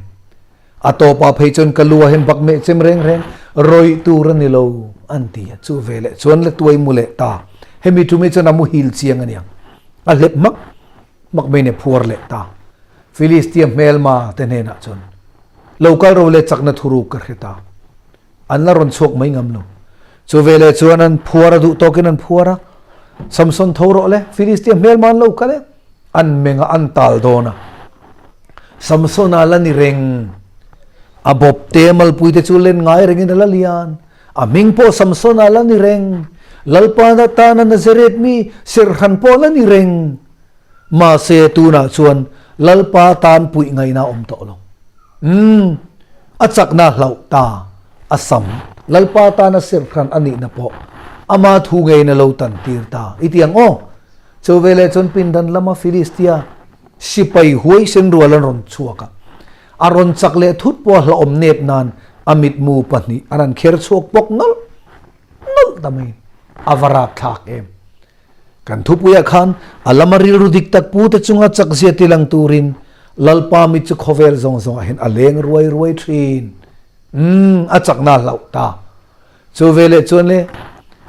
A tawpah phei chuan ka lu ah hian bak meh chem reng reng rawih tur a ni lo an ti a, chu veleh chuan la tuai mu leh ta. Hemi tumi chuan a muhil chiang a niang. A hlep hmak hmak mai in a phuar leh ta. Filistia hmelma te hnenah chuan lo kal ro leh chakna thuruk ka hre ta. An la rawn chhuak mai ngam lo. Chu veleh chuan an phuar a duh tawkin an phuar a, Samson tho rawh le, Filistia hmelma an lo kal e. An meng a, an tal dawn a. Samsona la ni reng. A bawp te malpui te chu len ngai rengin a la lian. A hming pawh Samsona la ni reng. Lalpa tana Nazareth mi serhran pawh la ni reng. Mahse tunah chuan Lalpa tan puih ngaihna a awm tawh lo. Umm, a chakna hlauh ta a sam. Lalpa tana serhran a nihna pawh ama thu ngeiin a lo tan tir ta. I ti ang aw. Chu veleh chuan pindan lama Filistia sipai huaisen rual an rawn chhuak a. A rawn chak leh thut pawh a hlauhawm nep nan a mitmu pahnih a rawn kher chhuak bawk nawlh nawlh ta mai. A va rapthlak em! Kan thupuiah khan a lama rilru dik tak pu te chunga chakzia tilang turin Lalpa mit chu khawvel zawng zawngah hian a leng ruai ruai thin. Umm, a chakna a hlauh ta. Chu veleh chuan le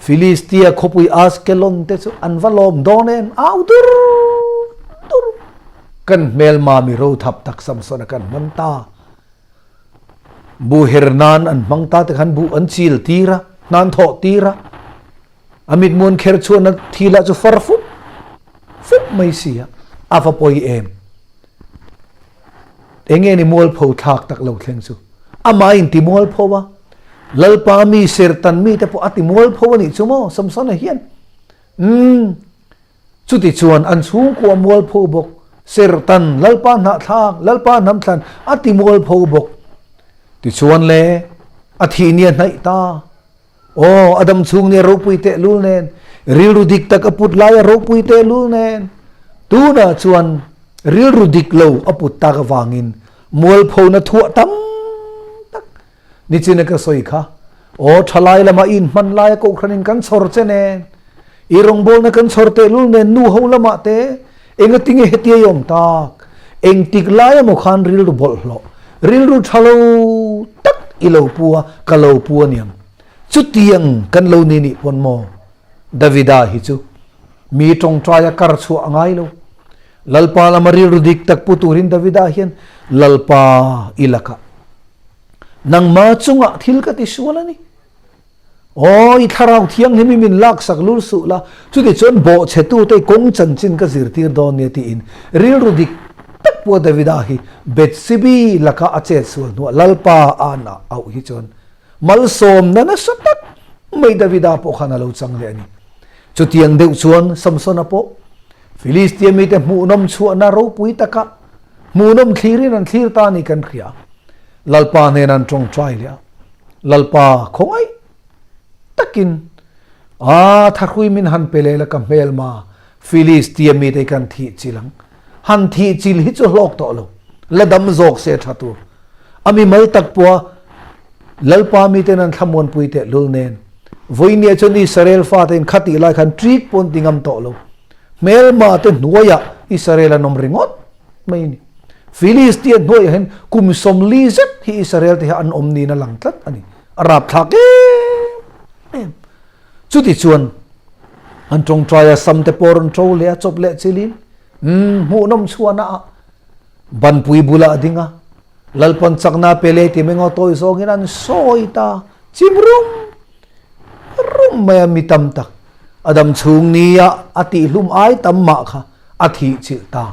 Filistia khawpui Askelon te chu an va lawm dawn em? Au dur dur! Kan hmelma mi rothap tak Samsona kan hman ta. Bu her nan an hmang ta te khan buh an chil tir a, hnan thawh tir a. A mitmuan kher chhuahna thi lah chu far fup fup mai si a, a va pawi em? Enge ni mualpho thlak tak lo thleng chu? Amah in ti mualpho a, Lalpa mi sertan mi te pawh a ti mualpho a nih chu maw Samsona hian? Umm, chuti chuan an chhungkua mualpho bawk, sertan, Lalpa hnahthlak, Lalpa hnamthlan a ti mualpho bawk. Tichuan le, a thih ni a hnaih ta. Aw, a dam chhung nia ropui tehlul nen, rilru dik tak a put laia ropui tehlul nen, tunah chuan rilru dik lo a put tak avangin mualphona thuah tam tak nichin a ka sawi kha. Aw, thalai lama i inhman laia kohhranin kan chhawr che nen, i rawngbawlna kan chhawr tehlul nen nu ho lamah te engatinge hetia i awm tak? Engtik lai emaw khan rilru bawlhhlawh, rilru tha lo tak i lo pu a, ka lo pu aniang. Chutiang kan lo ni nih pawn maw? Davida hi chu mi tawngtaia kar chhuah a ngai lo. Lalpa lama rilru dik tak pu turin Davida hian Lalpa i lakah nangma chungah thil ka ti sual a ni. Aw, i Thlarau Thianghlim i min laksak lul suh la, chutichuan bawhchhetute i kawng chanchin ka zirtir dawn nia tiin rilru dik tak pawh Davida hi Bethsebi laka a chet sual hnuah Lalpa a na auh hi chuan malsawmna nasa tak mai Davida pawh khan a lo chang leh a ni. Chutiang deuh chuan Samsona pawh Filistia mite hmuhnawm chhuahna ropui taka hmuhnawm thlirin an thlir ta ni kan hria. Lalpa hnena an tawngtai leh a. Lalpa khawngaih takin a thahrui min han pe leh la ka hmelma Filistia mite kan thih chil ang. Han thih chil hi chu hlawk tawh lo. La dam zawk se tha tur. A mi mal tak pawha Lalpa miten an thlamuanpui teh lul nen. Vawinia chuan Israel fate in khatih lai khan ṭik pawn ti ngam tawh lo. Hmelma te hnuaiah Israel an awm ringawt mai a ni. Filistia hnuaiah hian kum 40 zet hi Israel te hi an awm niin a lang tlat a ni. A rapthlak em em. Chuti chuan an tawngtai a, sam te pawh rawn ṭo leh a, chawp leh chilin hmuhnawm chhuahna ah banpui bulah a ding a, Lalpan chakna pe leh ti mai ngaw tawi zawngin an sawi ta chim rum rum mai a, mi tam tak a dam chhung nia a tihhlum ai tam mah kha a thih chilh ta.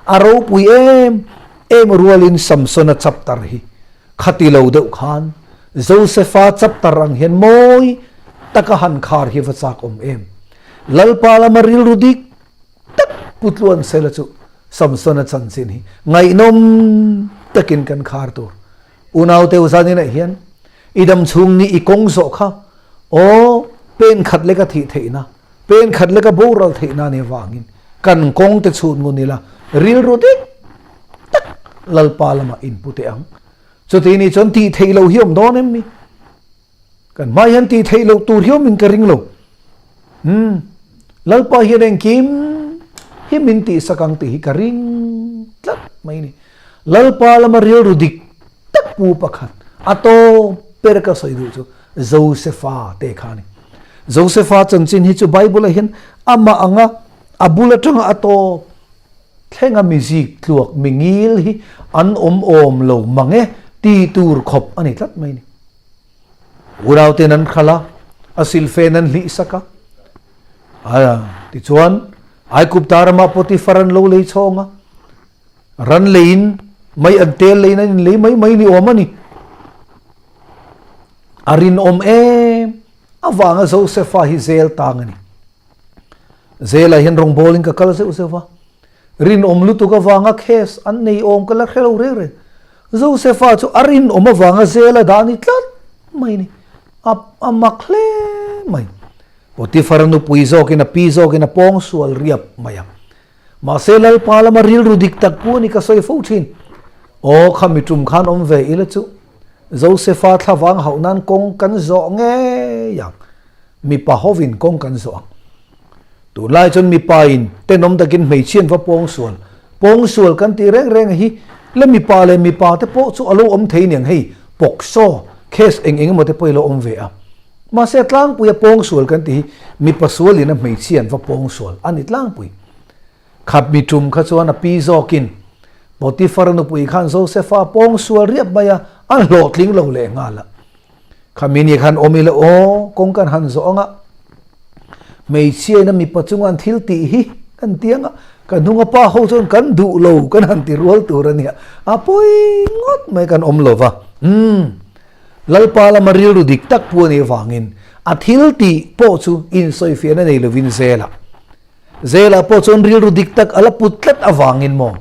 A ropui em em rualin Samsona chapter hi khati lo deuh khan Josefa chapter ang hian mawi taka han khar hi va chak awm em. Lalpa lama rilru dik tak pu tluan sela chu Samsona chanchin hi ngaihnawm takin kan khar tur. Unaute uzaninah hian i dam chhung ni i kawng zawh kha aw pen khat leka thih theihna Pen khat leka boral theihna nih avangin kan kawng te chhut ngun ila rilru dik tak Lalpa lamah inpu teh ang. Chuti nih chuan tih theih loh hi awm dawn em ni? Kan hmai hian tih theih loh tur hi awmin ka ring lo. Umm, Lalpa hian engkim hi min tihsak ang tih hi ka ring tlat mai ni. Lalpa lama rilru dik tak pu pakhat a tawp ber ka sawi duh chu Josefa te kha a ni. Josefa chanchin hi chu Bible-ah hian amah anga a bul atanga a tawp thlenga mi zik tluak mi ngil hi an awm awm lo mang e ti tur khawp a ni tlat mai a ni. Unauten an khalh a, a silfen an hlih sak a. Tichuan, Aigupta ramah Potifar an lo lei chhawng a. Ran leiin mai an tel leiin an inlei mai mai ni awm a ni. A rinawm em avanga Josefa hi zel tang a ni. Zelah hian rawngbawlin ka kal zeuh zeuh va. Rinawm lutuk avanga case an nei awm ka la hre lo reng reng. Josefa chu a rinawm avanga zel a dah ni tlat mai ni. A a mak hle mai. Potifar nupui zawkin a pi zawkin a pawng sual riap mai a. Mahse Lalpa lama rilru dik tak pu a ni ka sawi fo thin. Aw, khami tum khan awm ve ila chu Josefa thlavang hauh nan kawng kan zawh ngei ang. Mipa hovin kawng kan zawh ang. Tunlai chuan mipa in tenawm takin hmeichhia an va pawng sual. Pawng sual kan tih reng reng hi le mipa leh mipa te pawh chu a lo awm thei niang hei POCSO case eng eng emaw te pawh i lo awm ve a. Mahse tlangpuia pawng sual kan tih hi mipa sualin a hmeichhia an va pawng sual a ni tlangpui. Khat mi tum kha chuan a pi zawkin Potifar nupui khan Josefa pawng sual riap mai a, a hlawhtling lo leh nghal a. Khami ni khan awm ila aw, kawng kan han zawh ang a, hmeichhiain a mipa chunga an thil tih hi kan ti ang a, ka hnunga pa ho chuan kan duh lo kan han ti rual tur a nia, a pawi ngawt mai kan awm lo va. Umm, Lalpa lama rilru dik tak pu a nih avangin a thil tih pawh chu insawifiahna nei lovin zelah Zela pawh chuan rilru dik tak a la put tlat avangin maw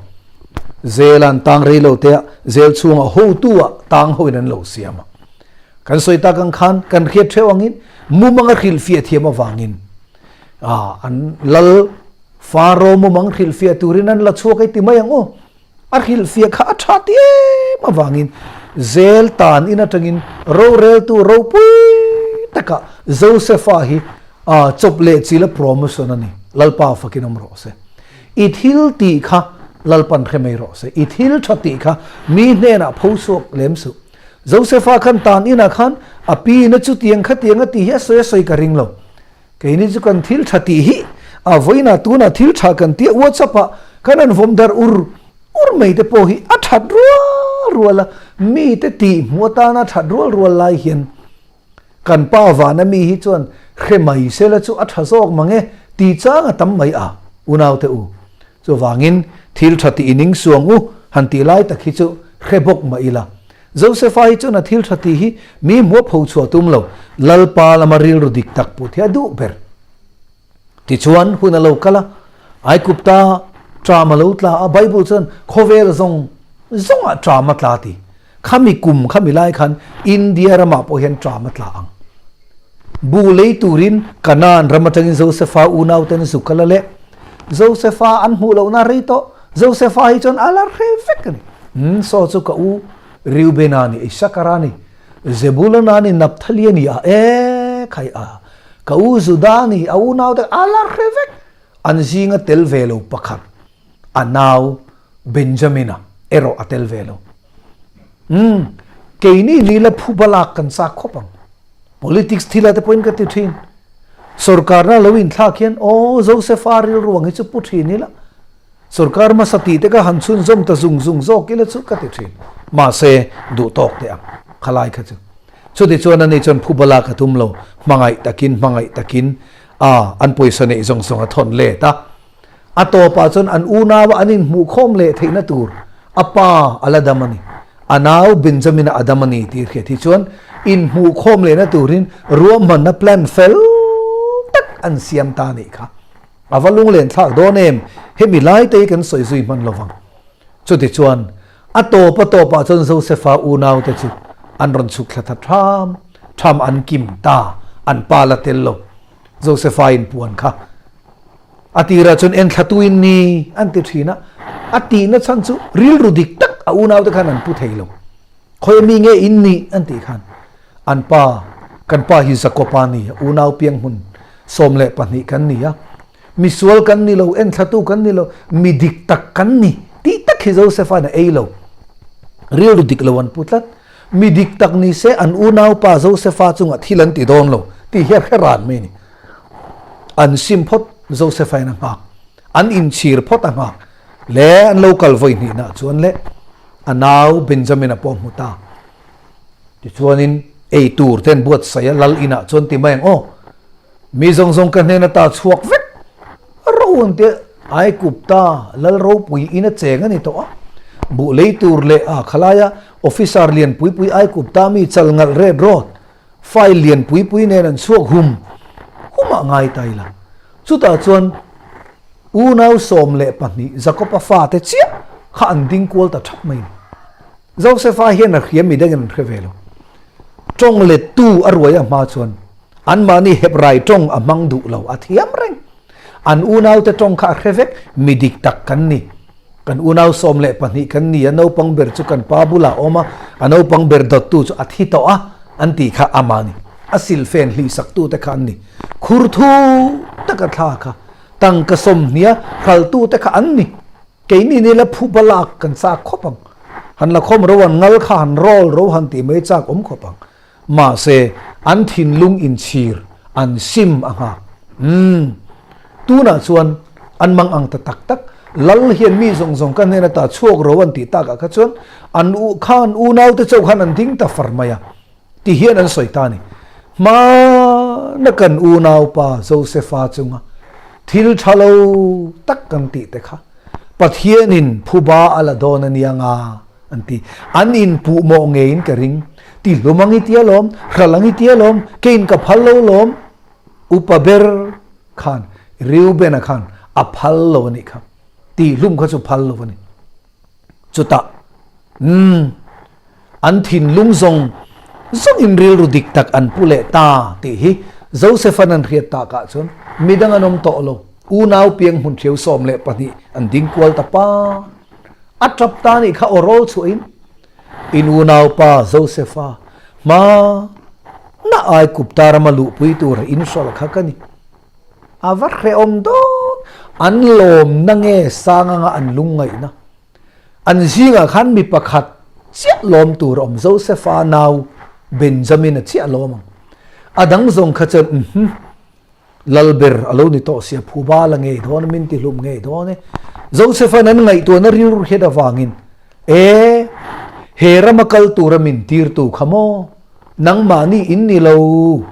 Zela'n tang rei lo te ah zel chhungah hotu ah tang hoin an lo siam a. Kan sawi tak ang khan kan hriat theuh angin mumang a hrilhfiah thiam avangin ah an lal Faro mumang hrilhfiah turin an la chhuak ei ti mai ang aw. A hrilhfiah kha a tha ti em avangin zel tan in atangin roreltu ropui takah Josefa hi chawp leh chil a promotion a ni. Lalpa fakin awm rawh se. I thil tih kha Lalpan hre mai rawh se. I thil tha tih kha mi hnenah pho chhuak lem suh. Josefa khan tan inah khan a pi in a chutiang khatiang a tih hi a sawi a sawi ka ring lo. Keini chu kan thil tha tih hi a vawiinah tunah thil tha kan tia WhatsApp ah kan han vawm darh ur ur mai te pawh hi a that rual rual a, mite tih hmuh atana that rual rual lai hian kan pa vana mi hi chuan hre mai sela chu a tha zawk mang e tih chang a tam mai a, unaute u. Chuvangin thil tha tih i ning suang u han tih lai tak hi chu hre bawk mah ila. Josefa hi chuan a thil tha tih hi mi hmuh pho chhuah tum lo, Lalpa lama rilru dik tak put hi a duh ber. Tichuan hun a lo kal a, Aigupta ṭam a lo tla a, Bible chuan khawvel zawng zawngah ṭam a tla ti. Khami kum khami lai khan India ramah pawh hian ṭam a tla ang. Bu lei turin Kanaan ram atangin Josefa unauten zuk a la leh. Josefa an hmuh lohna rei tawh. Josefa hi chuan a la hre vek a ni. Umm, saw chu ka u Reubena ni, Isakara ni, Zebulona ni, Naphtali a ni a, e khai a, ka u Juda ni, a unaute a la hre vek. An zinga tel ve lo pakhat, a nau Benjamina erawh a tel ve lo. Umm, keini ni la phuba lak kan chak khawp ang. Politics thila te pawhin ka ti thin. Sorkarna lo inthlak hian aw Josefa rilruang hi chu pu thin ila, sorkar hmasa tih te ka han chhunzawm ta zung zung zawk ila chu ka ti thin. Mahse, duh tawk teh ang khalai kha chu. Chutichuan ani chuan phuba lak a tum lo, hmangaih takin hmangaih takin a an pawisa neih zawng zawng a thawn let a. A tawpah chuan an unaua an inhmuhkhawm leh theihna tur a pa a la dam a ni. A nau Benjamin-a a dam a ni tih hriat hi chuan inhmuhkhawm lehna turin ruahmanna plan fel tak an siam ta a nih kha. A va lunglen thlak dawn em? Hemi lai te hi kan sawi zui hman lovang. Chutichuan, a tawp a tawpah chuan Josefa unaute chu an rawn chhuk thla ta ṭham ṭham an kim ta, an pa la tel lo. Josefa inpuan kha A tirah chuan enthlatu in ni an ti thin a, a tihna chhan chu rilru dik tak a unaute khan an pu thei lo. Khawi mi nge in nih an tih khan an pa, kan pa hi Jakob-a a ni a, unau piang hmun 12 kan ni a, misual kan ni lo, enthlatu kan ni lo, mi dik tak kan ni tih tak hi Joseph-a'n a ei lo. Rilru dik lo an pu tlat. Mi dik tak ni se an unaupa Joseph-a chungah thil an ti dawn lo tih hi a hre ran mai a ni. An sim phawt Josephine a nghak, an inchhir phawt a nghak le an lo kal vawi hnihna chuan le a nau Benjamin a pawh hmu ta. Tichuanin ei tur te an buatsaih a, lal inah chuan ti mai ang aw, mi zawng zawng ka hnen ata chhuak vek ro an tia Aigupta lal ropui in a cheng a ni tawh a, buh lei tur leh a khalaia officer lian pui pui Aigupta mi chal ngalh ret rawt File lian pui pui nen an chhuak hum hum ah ngai ta ila. Chutah chuan unau 12 Jakob-a fate chiah kha an ding kual ta thap mai a ni. Josefa hian a hria mi dangin an hre ve lo. Tawng lettu a ruai a hma chuan anmahni Hebrai tawng a hmang duh lo, a thiam reng. An unaute tawng kha a hre vek, mi dik tak kan ni. Kan unau 12 kan ni a, naupang ber chu kan pa bulah a awm a, a naupang ber dawttu chu a thi tawh a, an tih kha ama ni. A silfen hlihsaktute kha an ni. Khur thu taka thla kha tangka sawmhnia hraltute kha an ni. Keini ni la phuba lak kan chak khawp ang. Han la khawm ro an ngal kha han roll ro han tih mai chak awm khawp ang. Mahse, an thinlung inchhir an sim a nghak. Umm. Tunah chuan an mang ang ta tak tak. Lal hian mi zawng zawng ka hnen ata chhuak ro an tih takah kha chuan an u kha an unaute chauh khan an ding ta far mai a ti hian an sawi ta a ni. Hmana kan unaupa Josefa chunga thil tha lo tak kan tih te kha Pathianin phuba a la dawn a nia nga. An ti. An inpuh mawh ngeiin ka ring. Ti hlum ang i tia lawm, hral ang i tia lawm, keiin ka phal lo lawm. Upa ber khan, Reuben-a khan a phal lo a nih kha. Ti hlum kha chu phal lo a ni. Chutah, umm, an thinlung zawng zawngin rilru dik tak an pu leh ta tih hi Joseph-a'n an hriat takah chuan midang an awm tawh lo. Unau piang hmun ṭhiau 12 an ding kual ta pa. A ṭap ta nih kha aw rawl chhuahin in unaupa Josefa hma na Aigupta rama luhpui tura in hrawlh kha ka ni. A va hrehawm dawn! An lawmna nge sang anga an lungngaihna? An zingah khan mi pakhat chiah lawm tur a awm, Josefa nau Benjamin-a chiah lawm ang. A dang zawng kha chuan, Uhmm! Lalber a lo ni tawh sia, phuba la ngei dawn a, min ti hlum ngei dawn e. Joseph-a'n an ngaihtuahna rilru hriat avangin, E, he rama kal tura min tirtu kha maw? Nangmahni in ni lo.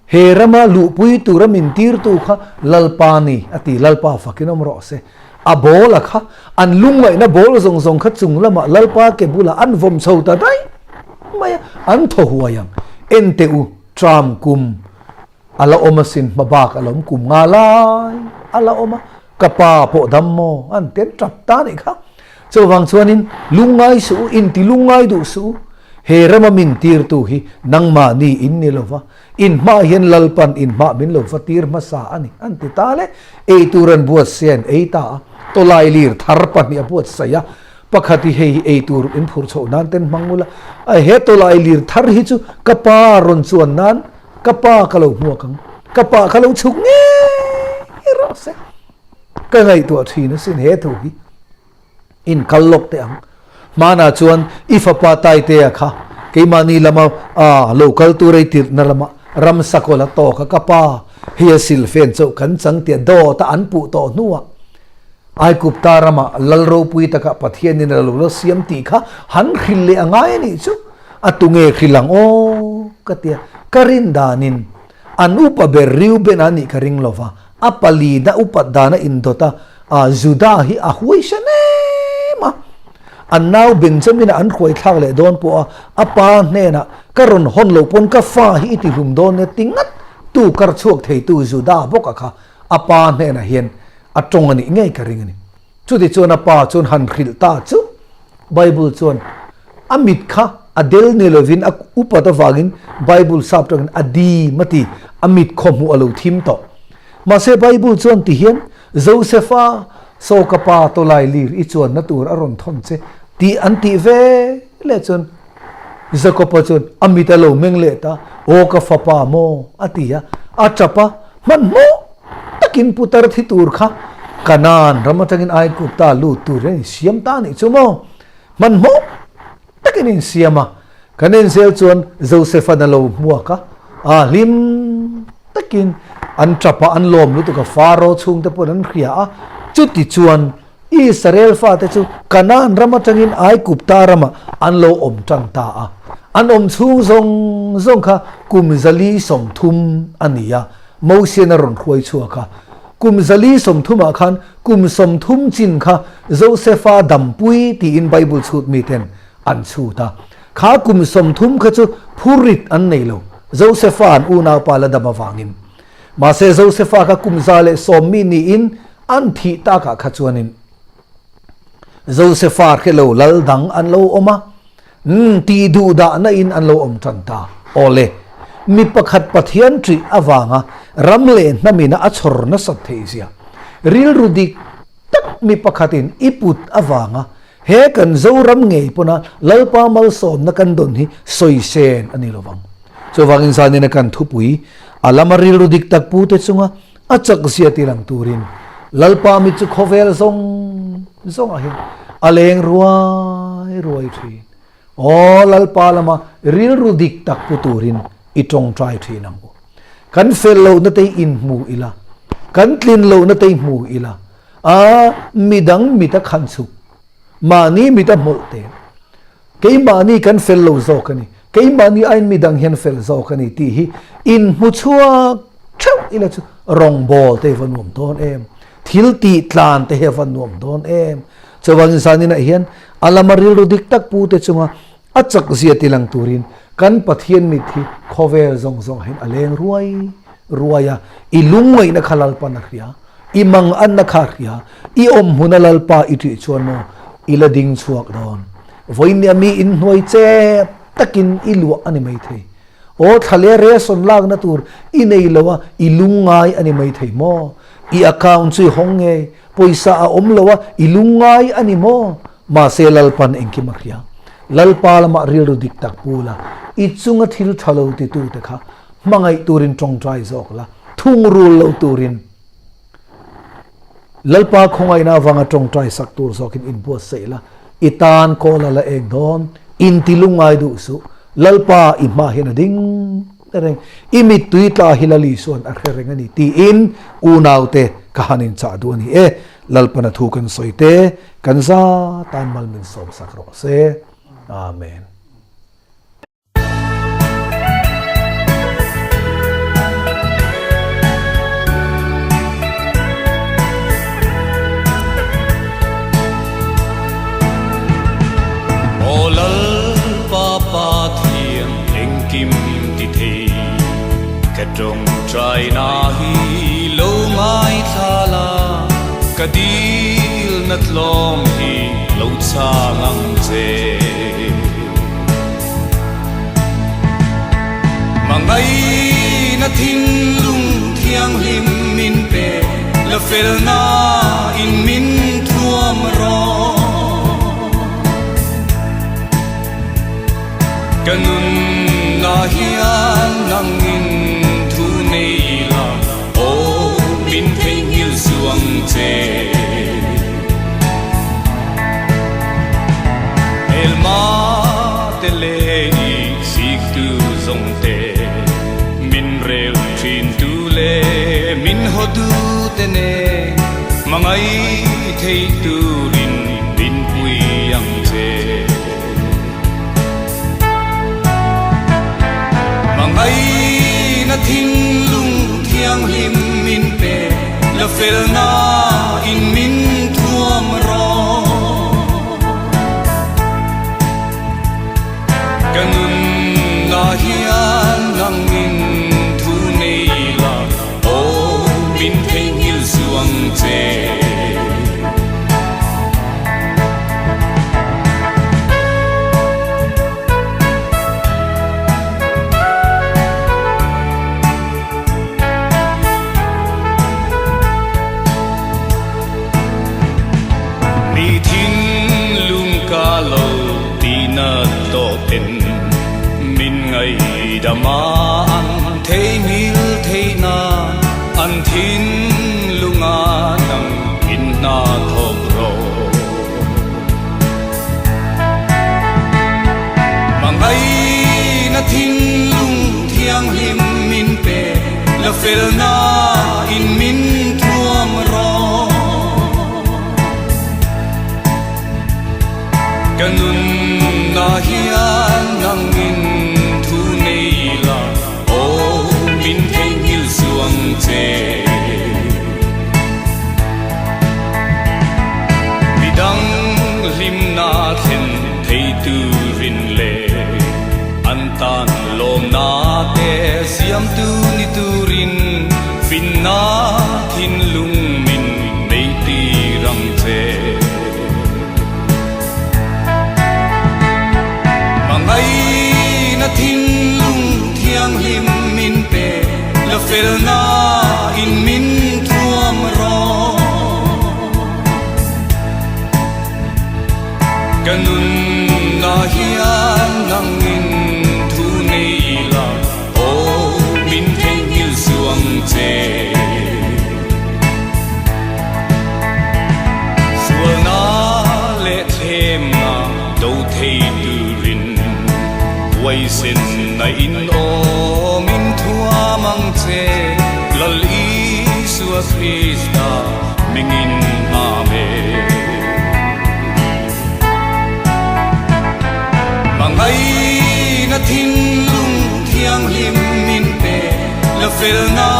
He rama luhpui tura min tirtu kha Lalpa ni, a ti. Lalpa fakin awm rawh se. A bawl a kha, an lungngaihna bawl zawng zawng kha chung lamah Lalpa ke bulah an vawm chho ta daih mai a, an thaw huai ang. En teh u. Tram kum a la awm asin hma bak a la awm kum nga lai a la awm a, ka pa pawh dam maw an ti an tap ta anih kha. Chuvang chuanin lungngai suh u, inti lungngai duh suh u, he rama min tirtu hi nangmahni in ni lova, in hmaah hian Lalpan in hmah min lo va tir hmasa a ni an ti ta le. Ei tur an buatsaih an ei ta a, tawlai lir thar pahnih a buatsaih a, Pakhat hi hei hi ei tur in phur chhoh nan ten hmang ula, a he tawlai lir thar hi chu ka pa rawn chuan nan ka pa ka lo hmuak ang, ka pa kha lo chhuk ngei rawh se. Ka ngaihtuah thin asin he thu hi in kal lawk teh ang. Hmanah chuan i fapa Taitea kha keimahni lama a lo kal tur ei tirhna lama ramsa kawl a tawk a, ka pa hei a silfen chauh kan chang tia dawt a an puh tawh hnuah Aigupta rama lal ropui takah Pathianin a lo la siam tih kha han hrilh leh a ngai a nih chu. A tunge hrilh ang aw? ka ti a. Ka rin danin an upa ber Reuben a nih ka ring lo va, a palina upat dan a indawt a, a Judah hi a huaisen em a. An nau Benjamin-a an hruai thlak leh dawn pawh a, a pa hnenah ka rawn hawn loh pawn ka fa hi i ti hlum dawn nia ti ngat tu kar chhuak theitu Judah bawk a kha a pa hnenah hian A tawng a nih ngei ka ring a ni. Chuti chuan a pa chuan han hrilh ta chu Bible chuan a mit kha a del ni lovin a upat avangin Bible sap tangin a dim a ti, a mit khawhmuh a lo thim tawh. Mahse Bible chuan ti hian Josefa saw ka pa tawlai lir i chuanna tur a rawn thawn che tih an tih ve leh chuan Jakob-a chuan a mit a lo meng leh ta, Aw ka fapa maw? a ti a, a tap a, hmanhmawh takin putar thi tur kha Kanaan ram atangin Aigupta lut tur hian insiam ta a nih chu maw? Hmanhmawh takin insiam a, kan enzel chuan Josefa'n a lo hmuak a, a hlim takin an tap a, an lawm lutuk a, Faro chhungte pawhin an hria a, chuti chuan Israel fate chu Kanaan ram atangin Aigupta ramah an lo awm tan ta a. An awm chhung zawng zawng kha kum 430 a ni a, Mosian a rawn hruai chhuak a. Kum 430 ah khan kum 30 chin kha Josefa dampui tiin Bible chhut miten an chhut a. Kha kum 30 kha chu phurrit an nei lo, Josefa an unaupa la dam avangin. Mahse Josefa kha kum 110 mi niin an thih takah kha chuanin Josefa hre lo lal dang an lo awm a, umm tih duh dahna in an lo awm tan ta. Awle, mi pakhat Pathian ṭih avanga ram leh hnamina a chhawr nasat theih zia rilru dik tak. mi pakhatin i put avanga he kan Zoram ngei pawna Lalpa malsawmna kan dawn hi sawi sen a ni lovang. Chuvangin zanina kan thupui a lama rilru dik tak pute chunga a chakzia tilang turin Lalpa mi chu khawvel zawng zawngah hian a leng ruai ruai thin. Aw Lalpa lama rilru dik tak pu turin i tawngtai thin ang u. Kan fel lohna te hi inhmu ila, kan tlin lohna te hi hmu ila, a midang mit a khan chhuk, mahni mit a hmawlh te, keimahni kan fel lo zawk a ni, keimahni aiin midang hian fel zawk a ni tih hi inhmu chhuak theuh ila chu rawngbawl te hi va nuam dawn em, thil tih tlan te hi a va nuam dawn em. Chuvangin zaninah hian a lama rilru dik tak pute chunga a chakzia tilang turin kan Pathian mit hi khawvel zawng zawngah hian a leng ruai ruai a, i lungngaihna kha Lalpan a hria, i manganna kha a hria, i awm hmuna Lalpa i ṭih chuan maw i la ding chhuak dawn. Vawinia mi inhnuai chep takin i luah a ni maithei. Aw thla leh ration lakna tur i nei lo a, i lungngai a ni mai thei maw? I account chu i hawng ngei, pawisa a awm lo a, i lungngai a ni maw? Mahse Lalpan engkim a hria. Lalpa lamah rilru dik tak pu la, i chunga thil tha lo titute kha hmangaih turin tawngtai zawk la, thungrul lo turin. Lalpa khawngaihna avanga tawngtai sak tur zawkin inbuatsaih la, i tan kawl a la eng dawn, inti lungngai duh suh, Lalpa i hma hian a ding reng, i mittui tla hi Lal Isuan a hre reng a ni tiin unaute ka han inchah duh a ni e. Lalpana thu kan sawi te, kan za tan mal min sawm sak rawh se. Amen. Aw Lalpa Pathian engkim ti thei, ka tawngtaina hi lo ngaithla la, ka dilna tlawm hi lo chhang ang che. Mangaina thinlung thianghlim min pe, la felna in min thuam rawh. Ka nunna hian nangin thu nei la, aw min theihnghilh suang che. Hmelma te leh i siktu zawng te, min rel thin tu leh min haw tu te nen hmangaih theih turin min pui ang che. Hmangaihna thinlung thianghlim min pe, la felna in min thuam rawh. Ka nunna hian nangin thu nei la, aw min theihnghilh suang che. Mi thinlung ka lo tihna tawh ten min ngaihdam a an theihnghilh theihna an thinlunga nang in hna thawk rawh. Hmangaihna thinlung thianghlim min pe, la felna in min thuam rawh. Ka nunna hian nangin thu nei la, aw min theihnghilh suang che. Midang hlimna thlen thei turin leh an tan lawmna te siamtu ni turin finna thinlung min nei tir ang che. Hmangaihna thinlung thianghlim min pe, la felna in min thuam rawh. Krista hmingin Amen. Hmangaihna thinlung thianghlim min pe, la felna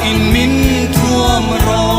in min thuam rawh.